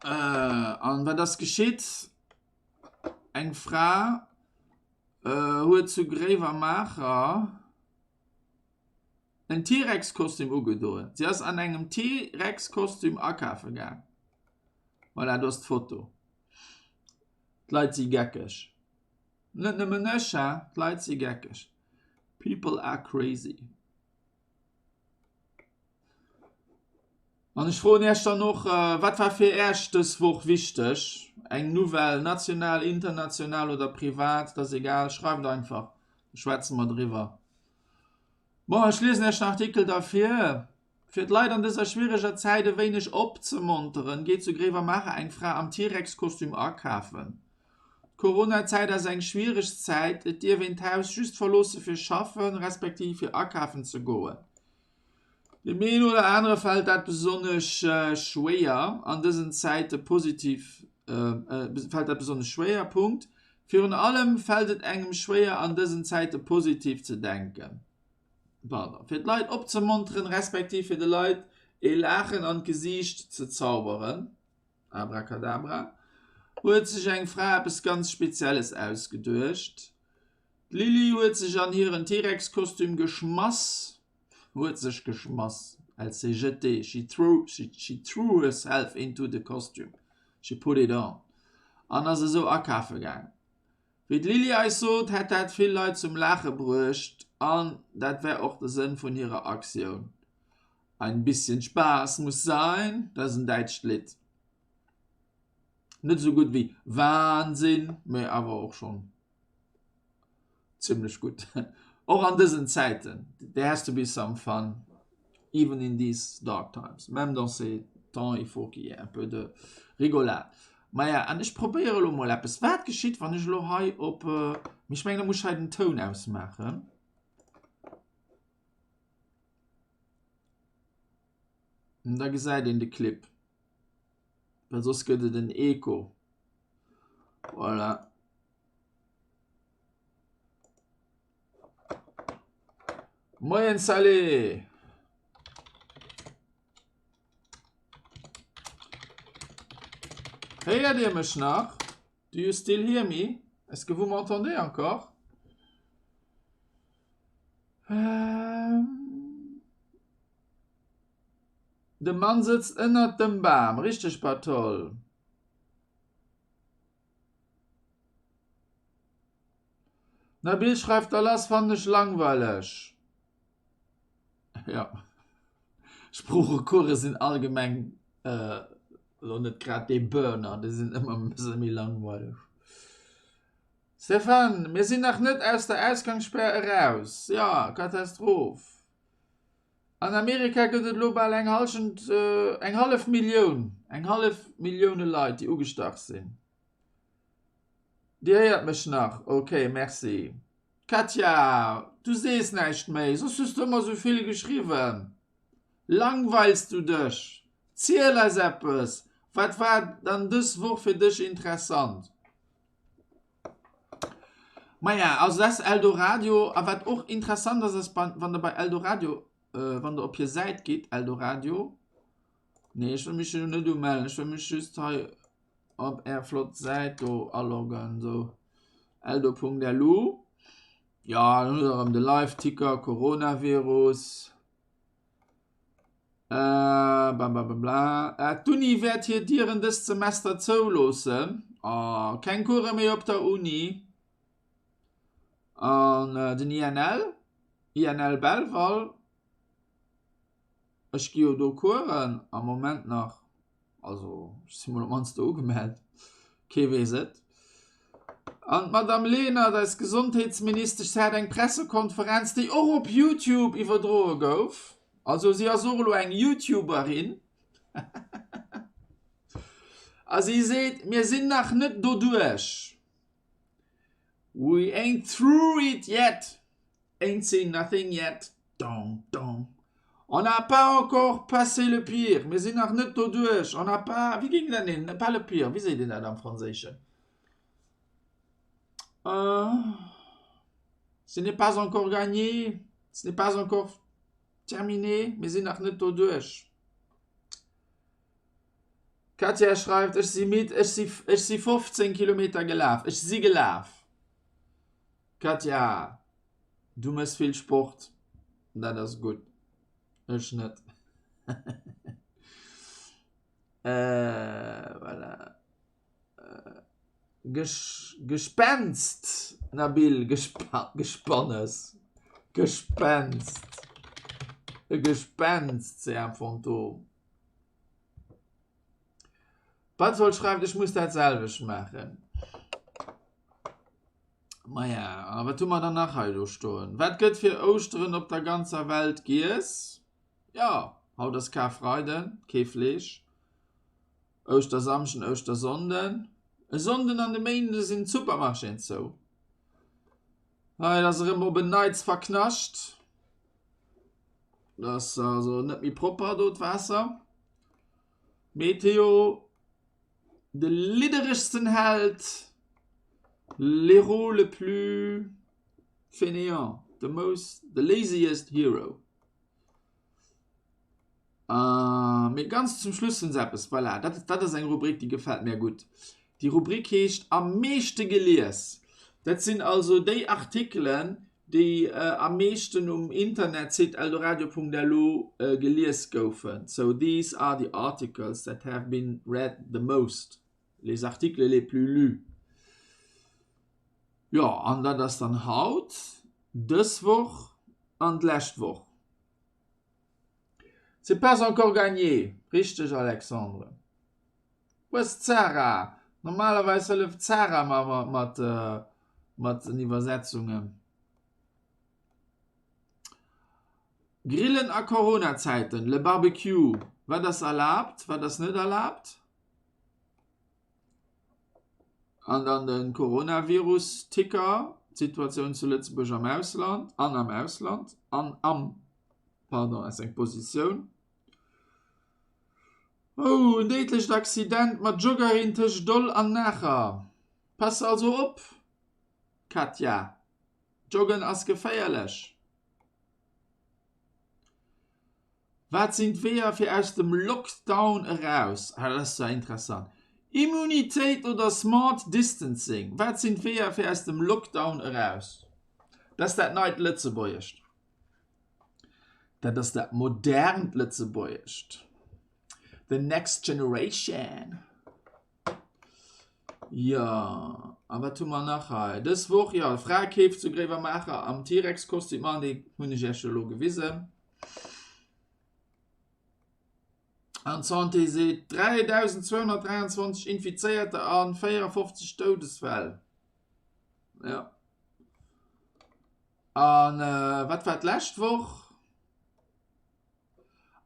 [SPEAKER 1] An wat ass geschitt? Eng Fra huet zu Gréiwemaacher en T-Rex-Kostüm ugedoen. Si ass an engem T-Rex-Kostüm akafe gaang. Voilà, do ass d'Foto. D'Leit si geckeg. Net nëmmen ech, he, d'Leit si geckeg. People are crazy. An ech froen Iech dann och, Wat war fir Iech dës Woch wichteg? Eng Nouvelle, national, international oder privat, dat ass egal, schreift einfach, da schwätze mer driwwer. Bon, ech liesen Iech den Artikel da vir. Fir d'Leit an dëser schwiereger Zäit e wéineg opzemonteren, geet zu Gréiwemaacher eng Fra am T-Rex-Kostüm akafen. D'Corona-Zäit ass eng schwiereg Zäit, et dierf een d'Haus just verloosse fir schaffen, respektiv fir akafen ze goen. Deem een oder anere fält dat besonnesch schwéier an dësen Zäite positiv fält dat besonnesch schwéier. Punkt. Virun allem fält et engem schwéier an dësen Zäite positiv ze denken. Pardon. Fir d'Leit opzemonteren, respektiv fir de Leit ee Laachen an d'Gesiicht ze zauberen, Abracadabra, huet sech eng Fra eppes ganz Spezielles ausgeduecht. D'Lily huet sech an hiren T-Rex-Kostüm geschmass, huet sech geschmass, elle s'est jetée, she threw, she, she threw herself into the costume, she put it on, an ass esou akafe gaang. Wéi d'Lily eis sot, hätt dat vill Leit zum Laache bruecht an dat wär och de Sënn vun hirer Aktioun. Ein bisschen Spaß muss sein, dat ass en däitscht Lidd. Net esou gutt wéi Wahnsinn, mee awer och schonn zimmlech gutt. Och an dësen Zäiten, there has to be some fun. Even in these dark times, même dans ces temps, il faut qu'il y ait un peu de rigolade. Maja, an ech probéiere elo mol eppes. Wat geschitt, wann ech elo hei op, mee ech mengen, da muss ech hei den Toun ausmaachen. An da gesäit een de Clip, well soss gëtt et en Echo. Voilà. Moien Sally! Héiert Dir mech nach? Do you still hear me? Est-ce que vous m'entendez encore? Ähm. De Mann sëtzt ënnert dem Bam. Richteg, Bartol. Nabil schreift, Da lass, fannen ech langweileg. Jo, Sproochecourse sinn allgemeng elo net grad dee Burner, déi sinn ëmmer e bësse méi langweileg. Stéphane, mir sinn nach net aus der Ausgangsspär eraus. Jo, Katastroph. An Amerika gëtt et elo bal eng Hallschent, eng hallef Millioun, eng hallef Millioune Leit, déi ugestach sinn. Dir héiert mech nach? Ok, merci. Katja, du sees näischt méi, soss hues du ëmmer sou vill geschriwwen. Langweils du dech? Ziel eis eppes, wat war dann dës Woch fir dech interessant? Maja, also dat ass Eldoradio. A wat och interessant ass, ass wann der bei Eldoradio, wann der op hir Säit gitt, Eldoradio, nee ech wëll mech jo net umellen, ech wëll mech just hei op är flott Säit do aloggen, sou eldo.lu. Jo, dann hutt der erëm de Live-Ticker, Coronavirus. Äh, blablabla. Äh, D'Uni wäert hir Dieren dëst Semester zouloossen. Oh, keng Course méi op der Uni. An äh, den INL, INL Belval, ech gi jo do Coursen am Moment nach. Also ech si mol op d'mannst do ugemellt. Kee weess et. An d'Madame Lenert, eis Gesondheetsministesch, se hat eng Pressekonferenz, déi och op Youtube iwwerdroe gouf. Also si ass och elo eng Youtuberin. A si seet, Mir sinn nach net doduerch. We ain't through it yet. Ain't seen nothing yet, dong dong On n'a pas encore passé le pire, mir sinn nach net doduerch, on n'a pas, wéi géing dat, neen, pas le pire, wéi seet een dat am Franséischen? Ce n'est pas encore gagné, ce n'est pas encore terminé, mir sinn nach net doduerch. D'Katja schreift, Ech si midd, ech si, ech si 15 Kilometer gelaf, ech si gelaf. Katja, du mëss vill Sport, dat ass gutt. Ech net. Voilà. Gespenst, Nabil, Gespannes, Gespenst, e Gespenst, c'est un fantôme. Batzold schreift, ech muss dat selwecht maachen. Maja, a wat hu mer dann nach hei do stoen? Wat gëtt fir Ouschteren op der ganzer Welt giess? Jo, haut ass Karfreiden, kee Fleesch. Ouschtersamschden, Ouschtersonden. E Sonnden an de Méinde sinn d'Supermarchéen zou. Hei, et ass erëm op en Neits verknascht. Dat ass also net méi propper do, d'Waasser. Meteo. De lidderegsten Held, l'héros le plus fainéant, the most, the laziest hero. Mee ganz zum Schluss hunn se eppes, voilà, dat, dat ass eng Rubrik, déi gefält mir gutt. Déi Rubrik heescht Am meeschte gelies. Dat sinn also déi Artikelen, déi am meeschten um Internetsite eldoradio.lu gelies goufen, so these are the articles that have been read the most, les articles les plus lus. Jo, an dat ass dann haut, dës Woch an d'lescht Woch. C'est pas encore gagné, richteg Alexandre. Wou ass d'Sarah? Normalerweis hëlleft d'Sarah mer mat mat den Iwwersetzungen. Grillen a Corona-Zäiten, Le Barbecue, Wat ass erlaabt, wat ass net erlaabt? An dann de Coronavirus-Ticker, d'Situatioun zu Lëtzebuerg am Ausland an am Ausland an am, pardon, ass eng Positioun. Oh, en déidlecht Accident mat Joggerin tëscht Dol an Naacher. Pass also op, Katja, Joggen ass geféierlech. Wat sinn d'Weeër fir aus dem Lockdown eraus? Ah, dat ass zwar interessant. Immunitéit oder Smart Distancing? Wat sinn d'Weeër fir aus dem Lockdown eraus? Dat ass dat neit Lëtzebuergescht. Dat ass dat modernt Lëtzebuergescht. The next generation. Jo, a wat hu mer nach hei? Dës Woch, jo, Fraekeef zu Gréiwemaacher am T-Rex-Kostüm an dee hunn ech Iech jo elo gewisen. An d'Santé seet 3.223 Infizéierter a 54 Doudesfäll. Ja. An äh, wat war d'lescht Woch?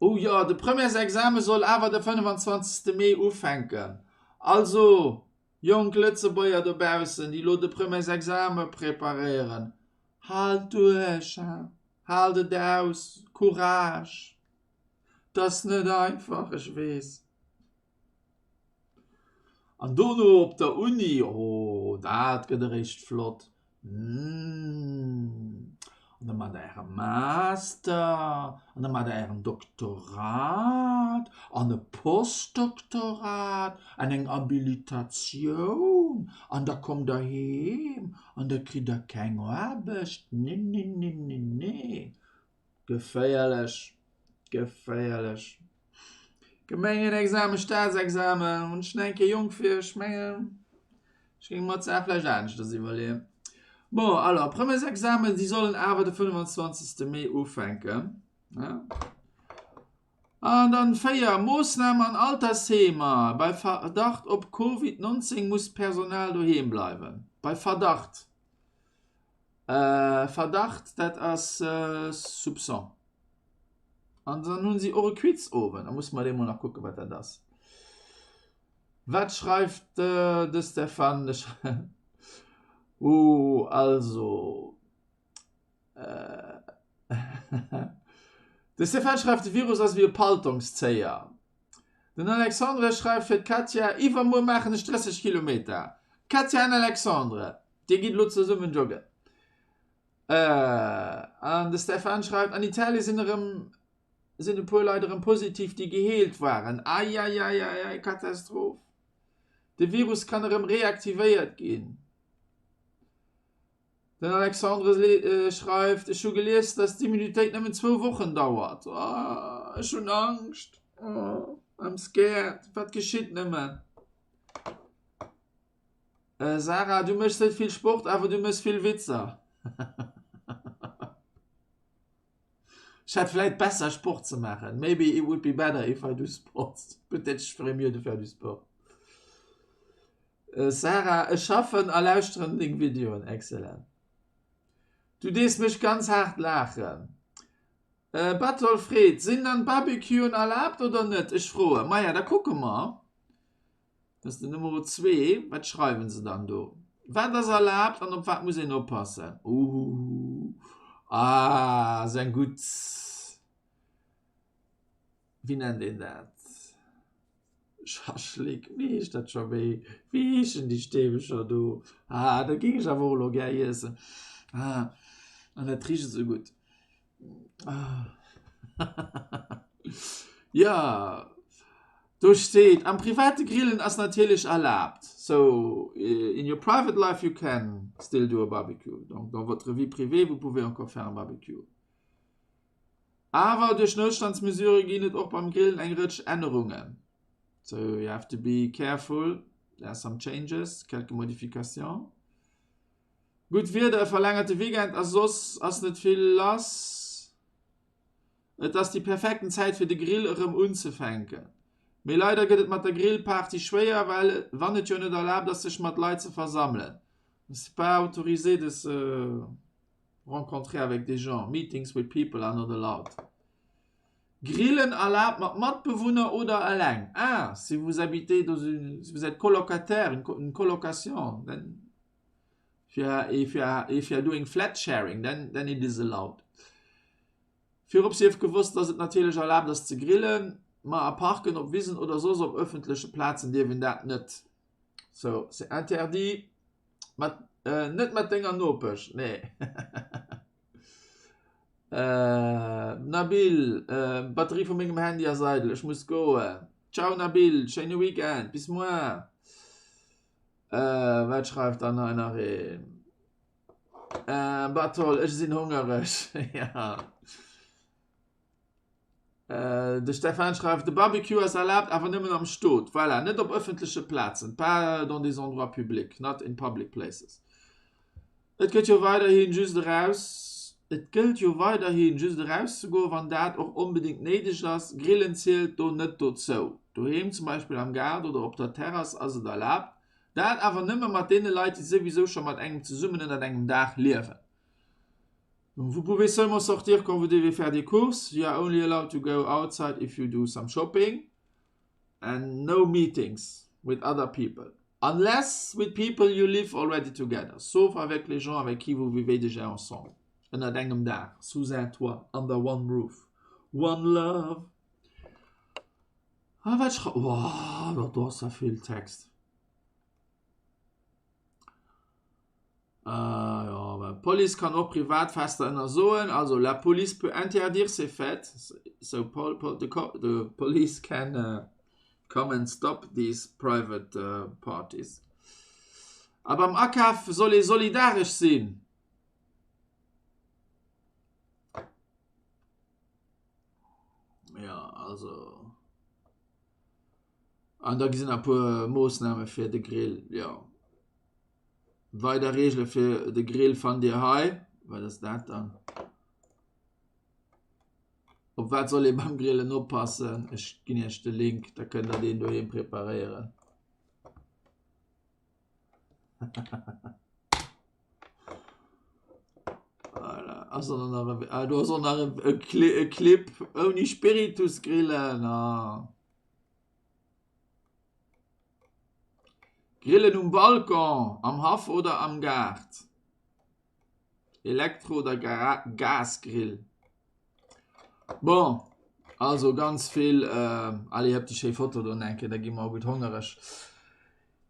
[SPEAKER 1] Oh jo, de Premièresexame soll awer de 25. Mee ufänken. Also, jonk Lëtzebuerger dobaussen, déi elo de Premièresexame preparéieren, haalt duerch, hein, haalt et aus, Courage! 't ass net einfach, ech weess. An dono op der Uni, oh dat gëtt eréischt flott, mm an da maacht der äre Master an da maacht der ären Doktorat an e Postdoktorat an eng Habilitatioun an da kommt der heem an da kritt der keng Aarbecht, nee, nee, nee, nee, nee. Geféierlech, geféierlech. Gemengenexamen, Staatsexamen, hunn ech nach eng Kéier jonk fir, ech mengen, ech géing mer d'Saach vläicht aneschters iwwerleeën. Bon, alors, Premièresexamen, déi sollen awer de 25. Mee ufänken, ne? An dann 4, Moossnam an Altersheemer, bei Verdacht op Covid 19 muss d'Personal doheem bleiwen. Bei Verdacht. Verdacht, dat ass Soupçon. An dann hunn si och e Quiz owen. Da musse mer dee mol nach kucken, wat dat ass. Wat schreift de Stéphane? Oh, also. De Stéphane schreift, de Virus ass ewéi e Paltongszéier. Den Alexandre schreift fir d'Katja, Iwwermuer maachen ech 30 Kilometer. Katja an Alexandre, Dir gitt elo zesummen joggen. An de Stéphane schreift, An Italie sinn erëm sinn e puer Leit erëm positiv, déi geheelt waren. Eieieiei, Katastroph. De Virus kann erëm reaktivéiert ginn. Den Alexandre schreift, Ech hu gelies, datt d'Immunitéit nëmmen zwou Wochen dauert. Oh, ech hunn Angscht. Oh, I'm scared. Wat geschitt nëmmen? Sarah, du méchs net vill Sport, awer du méchs vill Witzer. Ech hätt vläit besser Sport ze maachen. Maybe it would be better if I do sport. Peut-être je ferais mieux de faire du sport. Sarah, ech schaffen a lauschteren deng Videoen. Excellent. Du dees mech ganz haart laachen. Batol freet, Sinn dann Barbecuen erlaabt oder net? Ech froen. Maja, da kucke mer. Dat ass den Numero zwee. Wat schreiwen se dann do? Wat ass erlaabt an op wat muss een oppassen? Ooh, ah, sou eng gutt, wéi nennt een dat? Schaschlik, wéi heescht dat scho? Wéi, wéi heeschen déi Stäbecher do? Ah, dat géing ech awer och elo gär iessen. Ah, an dat richt esou gutt. Jo, do steet, am private Grillen ass natierlech erlaabt. So in your private life you can still do a barbecue. Donc dans votre vie privée vous pouvez encore faire un barbecue. Awer duerch Noutstandsmesurë ginn et och beim Grillen eng Rëtsch Ännerungen. So you have to be careful, there are some changes, quelques modifications. Gutt Wieder, e verlängerte Weekend a soss ass net vill lass. Et ass déi perfekten Zäit fir de Grill erëm unzefänken. Mee leider gëtt et mat der Grillparty schwéier, well wann et jo net erlaabt ass sech mat Leit ze versammelen, c'est pas autorisé de se rencontrer avec des gens, meetings with people are not allowed. Grillen erlaabt mat Matbewunner oder eleng? Ah, si vous habitez dans une, si vous êtes colocataire, une colocation, then If you are, if you are, if you are doing flat sharing, then, then it is allowed. Virop sief gewosst, dass et natierlech erlaabt ass ze grillen, ma a Parken, op Wisen oder soss op ëffentleche Plazen dierf een dat net. So, c'est interdit. Mat, äh, net mat denger Nopesch, nee. äh, Nabil, äh, Batterie vu mengem Handy ass eidel, ech muss goen. Ciao Nabil, schéine Weekend, bis muer. Äh, wat schreift dann hei nach een? Äh, Bartol, ech sinn hongereg. Ja. De Stefan schreift, De Barbecue ass erlaabt, awer nëmmen am Stot. Voilà, net op ëffentleche Plazen, pas dans des endroits publics, not in public places. Et gëtt jo weiderhi just eraus, et gëllt jo weiderhi just erauszegoen, wann dat och onbedéngt néideg ass. Grillen zielt do net dozou. Doheem, zum Beispill am Gaart oder op der Terrass, ass et erlaabt. Dat awer nëmme mat deene Leit, déi souwisou scho mat engem zesummen ënnert engem Daach liewen. Donc vous pouvez seulement sortir quand vous devez faire des courses. You are only allowed to go outside if you do some shopping. And no meetings with other people. Unless with people you live already together. Sauf avec les gens avec qui vous vivez déjà ensemble. Ënnert engem Daach, sous un toit, under one roof. One love. Ah, wat schrei... Wow, dat do ass ja vill Text. Äh, jo, well d'Police kann och privat Fester ënnersoen, also la police peut interdire ces fêtes, so pol, pol, the, the police can uh, come and stop these private uh, parties. A beim Akaf soll ee solidaresch sinn. Ja, also. An da gi sinn e puer Moossname fir de Grill, jo. Weider Reegele fir de Grill fannt Dir hei. Wat ass dat dann? Op wat soll ee beim Grillen oppassen? Ech ginn Iech de Link, da kënnt der deen doheem preparéieren. Voilà. Ass och nach e, ah, do ass och nach e, e, e Clip ouni Spiritus grillen. Ah. Grillen um Balcon, am Haff oder am Gaart? Elektro oder Gasgrill? Bon, also ganz vill, allez hëpp déi schéi Foto do eng Kéier, da gi mer gutt hongereg.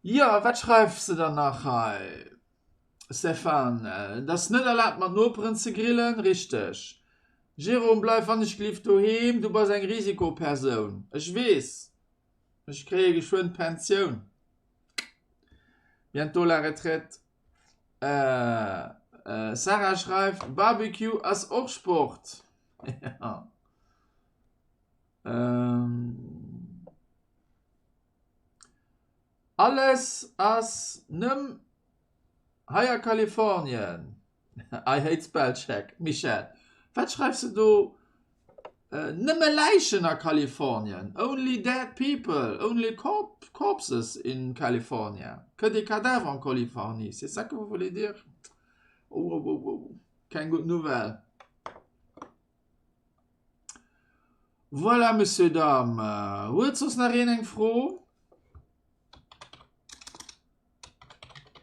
[SPEAKER 1] Jo, wat schreifs de dann nach hei? Stéphane, Et ass net erlaabt mat Noperen ze grillen, richteg. Jérôme, Bleif wannechgelift doheem, du bass eng Risikopersoun. Ech weess, ech kréie geschwënn d'Pensioun. Bientôt la retraite. Sarah schreift, Barbecue ass och Sport. Jo. Alles ass nëmm hei a Kalifornien. I hate spellcheck. Michèle, wat schreifs de do? Nëmme Läichen a Kalifornien, only dead people, only corpses in California, que des cadavres en Californie, c'est ça que vous voulez dire? Oh, oh, oh, oh, keng gutt Nouvelle. Voilà, Monsieur, Dame. Huet soss nach een eng Fro?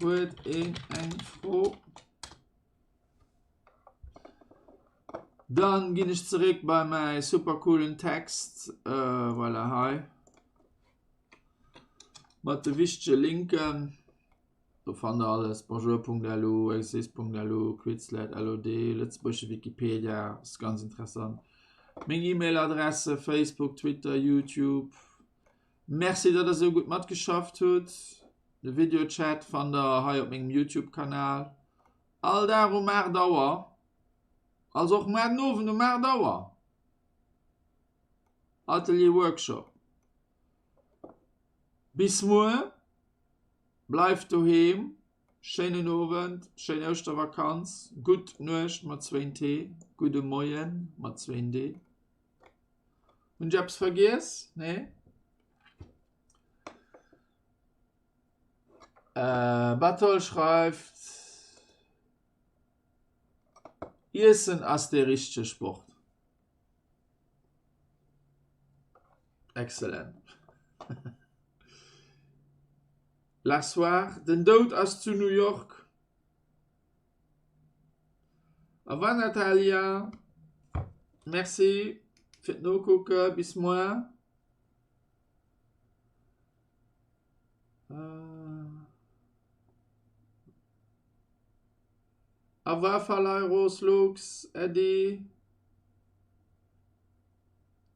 [SPEAKER 1] Huet een eng Fro? Dann ginn ech zeréck bei mäi super coolen Text. Äh, voilà, hei. Mat de wichtege Linken. Do fannt der alles, bonjour.lu, exist.lu, Quizlet, LOD, lëtzebuergesche Wikipedia, ass ganz interessant. Meng E-Mail-Adresse, Facebook, Twitter, YouTube. Merci, datt der esou gutt matgeschafft hutt. De Videochat fannt der hei op mengem YouTube-Kanal. All Dag um 8 Auer, also och muar den Owend um 8 Auer, Atelier Workshop. Bis muer, bleift doheem, schéinen Owend, schéin Ouschtervakanz, gutt Nuecht mat zwéin T, gudde Moien mat zwéin D. Hunn ech eppes vergiess? Nee? Batol schreift, Iessen ass dee richtege Sport. Excellent. La Soir, Den Doud ass zu New York. Au revoir Natalia. Merci fir d'Nokucke. Bis muer. Au revoir Falairos, Lux, Äddi.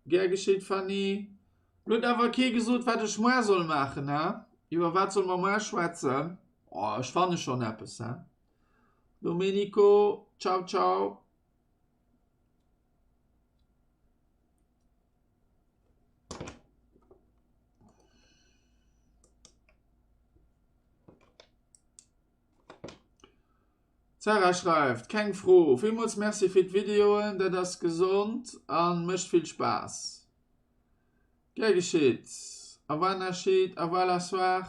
[SPEAKER 1] Gär geschitt Fanny. Lo huet awer kee gesot wat ech muar soll maachen, he? Iwwer wat solle mer muar schwätzen? Oh, ech fanne schonn eppes, he? Domenico, ciao ciao. D'Sarah schreift, Keng Fro, villmools Merci fir d'Videoen, dat ass gesond an mécht vill Spaass. Gär geschitt. Au revoir Nachid, au revoir la soir.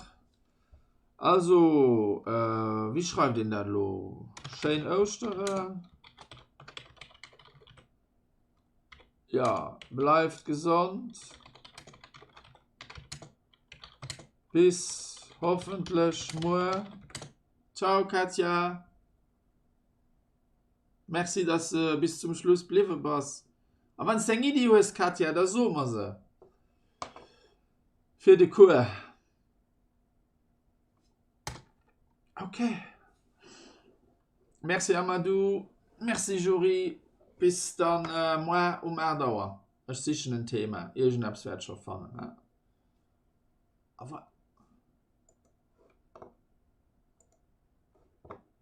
[SPEAKER 1] Also, wéi schreift een dat elo? Schéin Ouschteren. Jo, bleift gesond. Bis hoffentlech muer. Ciao Katja. Merci dass de bis zum Schluss bliwwe bass. A wann s de eng Iddi hues Katja, da so mer se fir de Cours. Ok. Merci Amadou, merci Jury, bis dann moar um 8 Auer. Ech sichen en Thema, iergendeppes wäert ech scho fannen. Au revoir.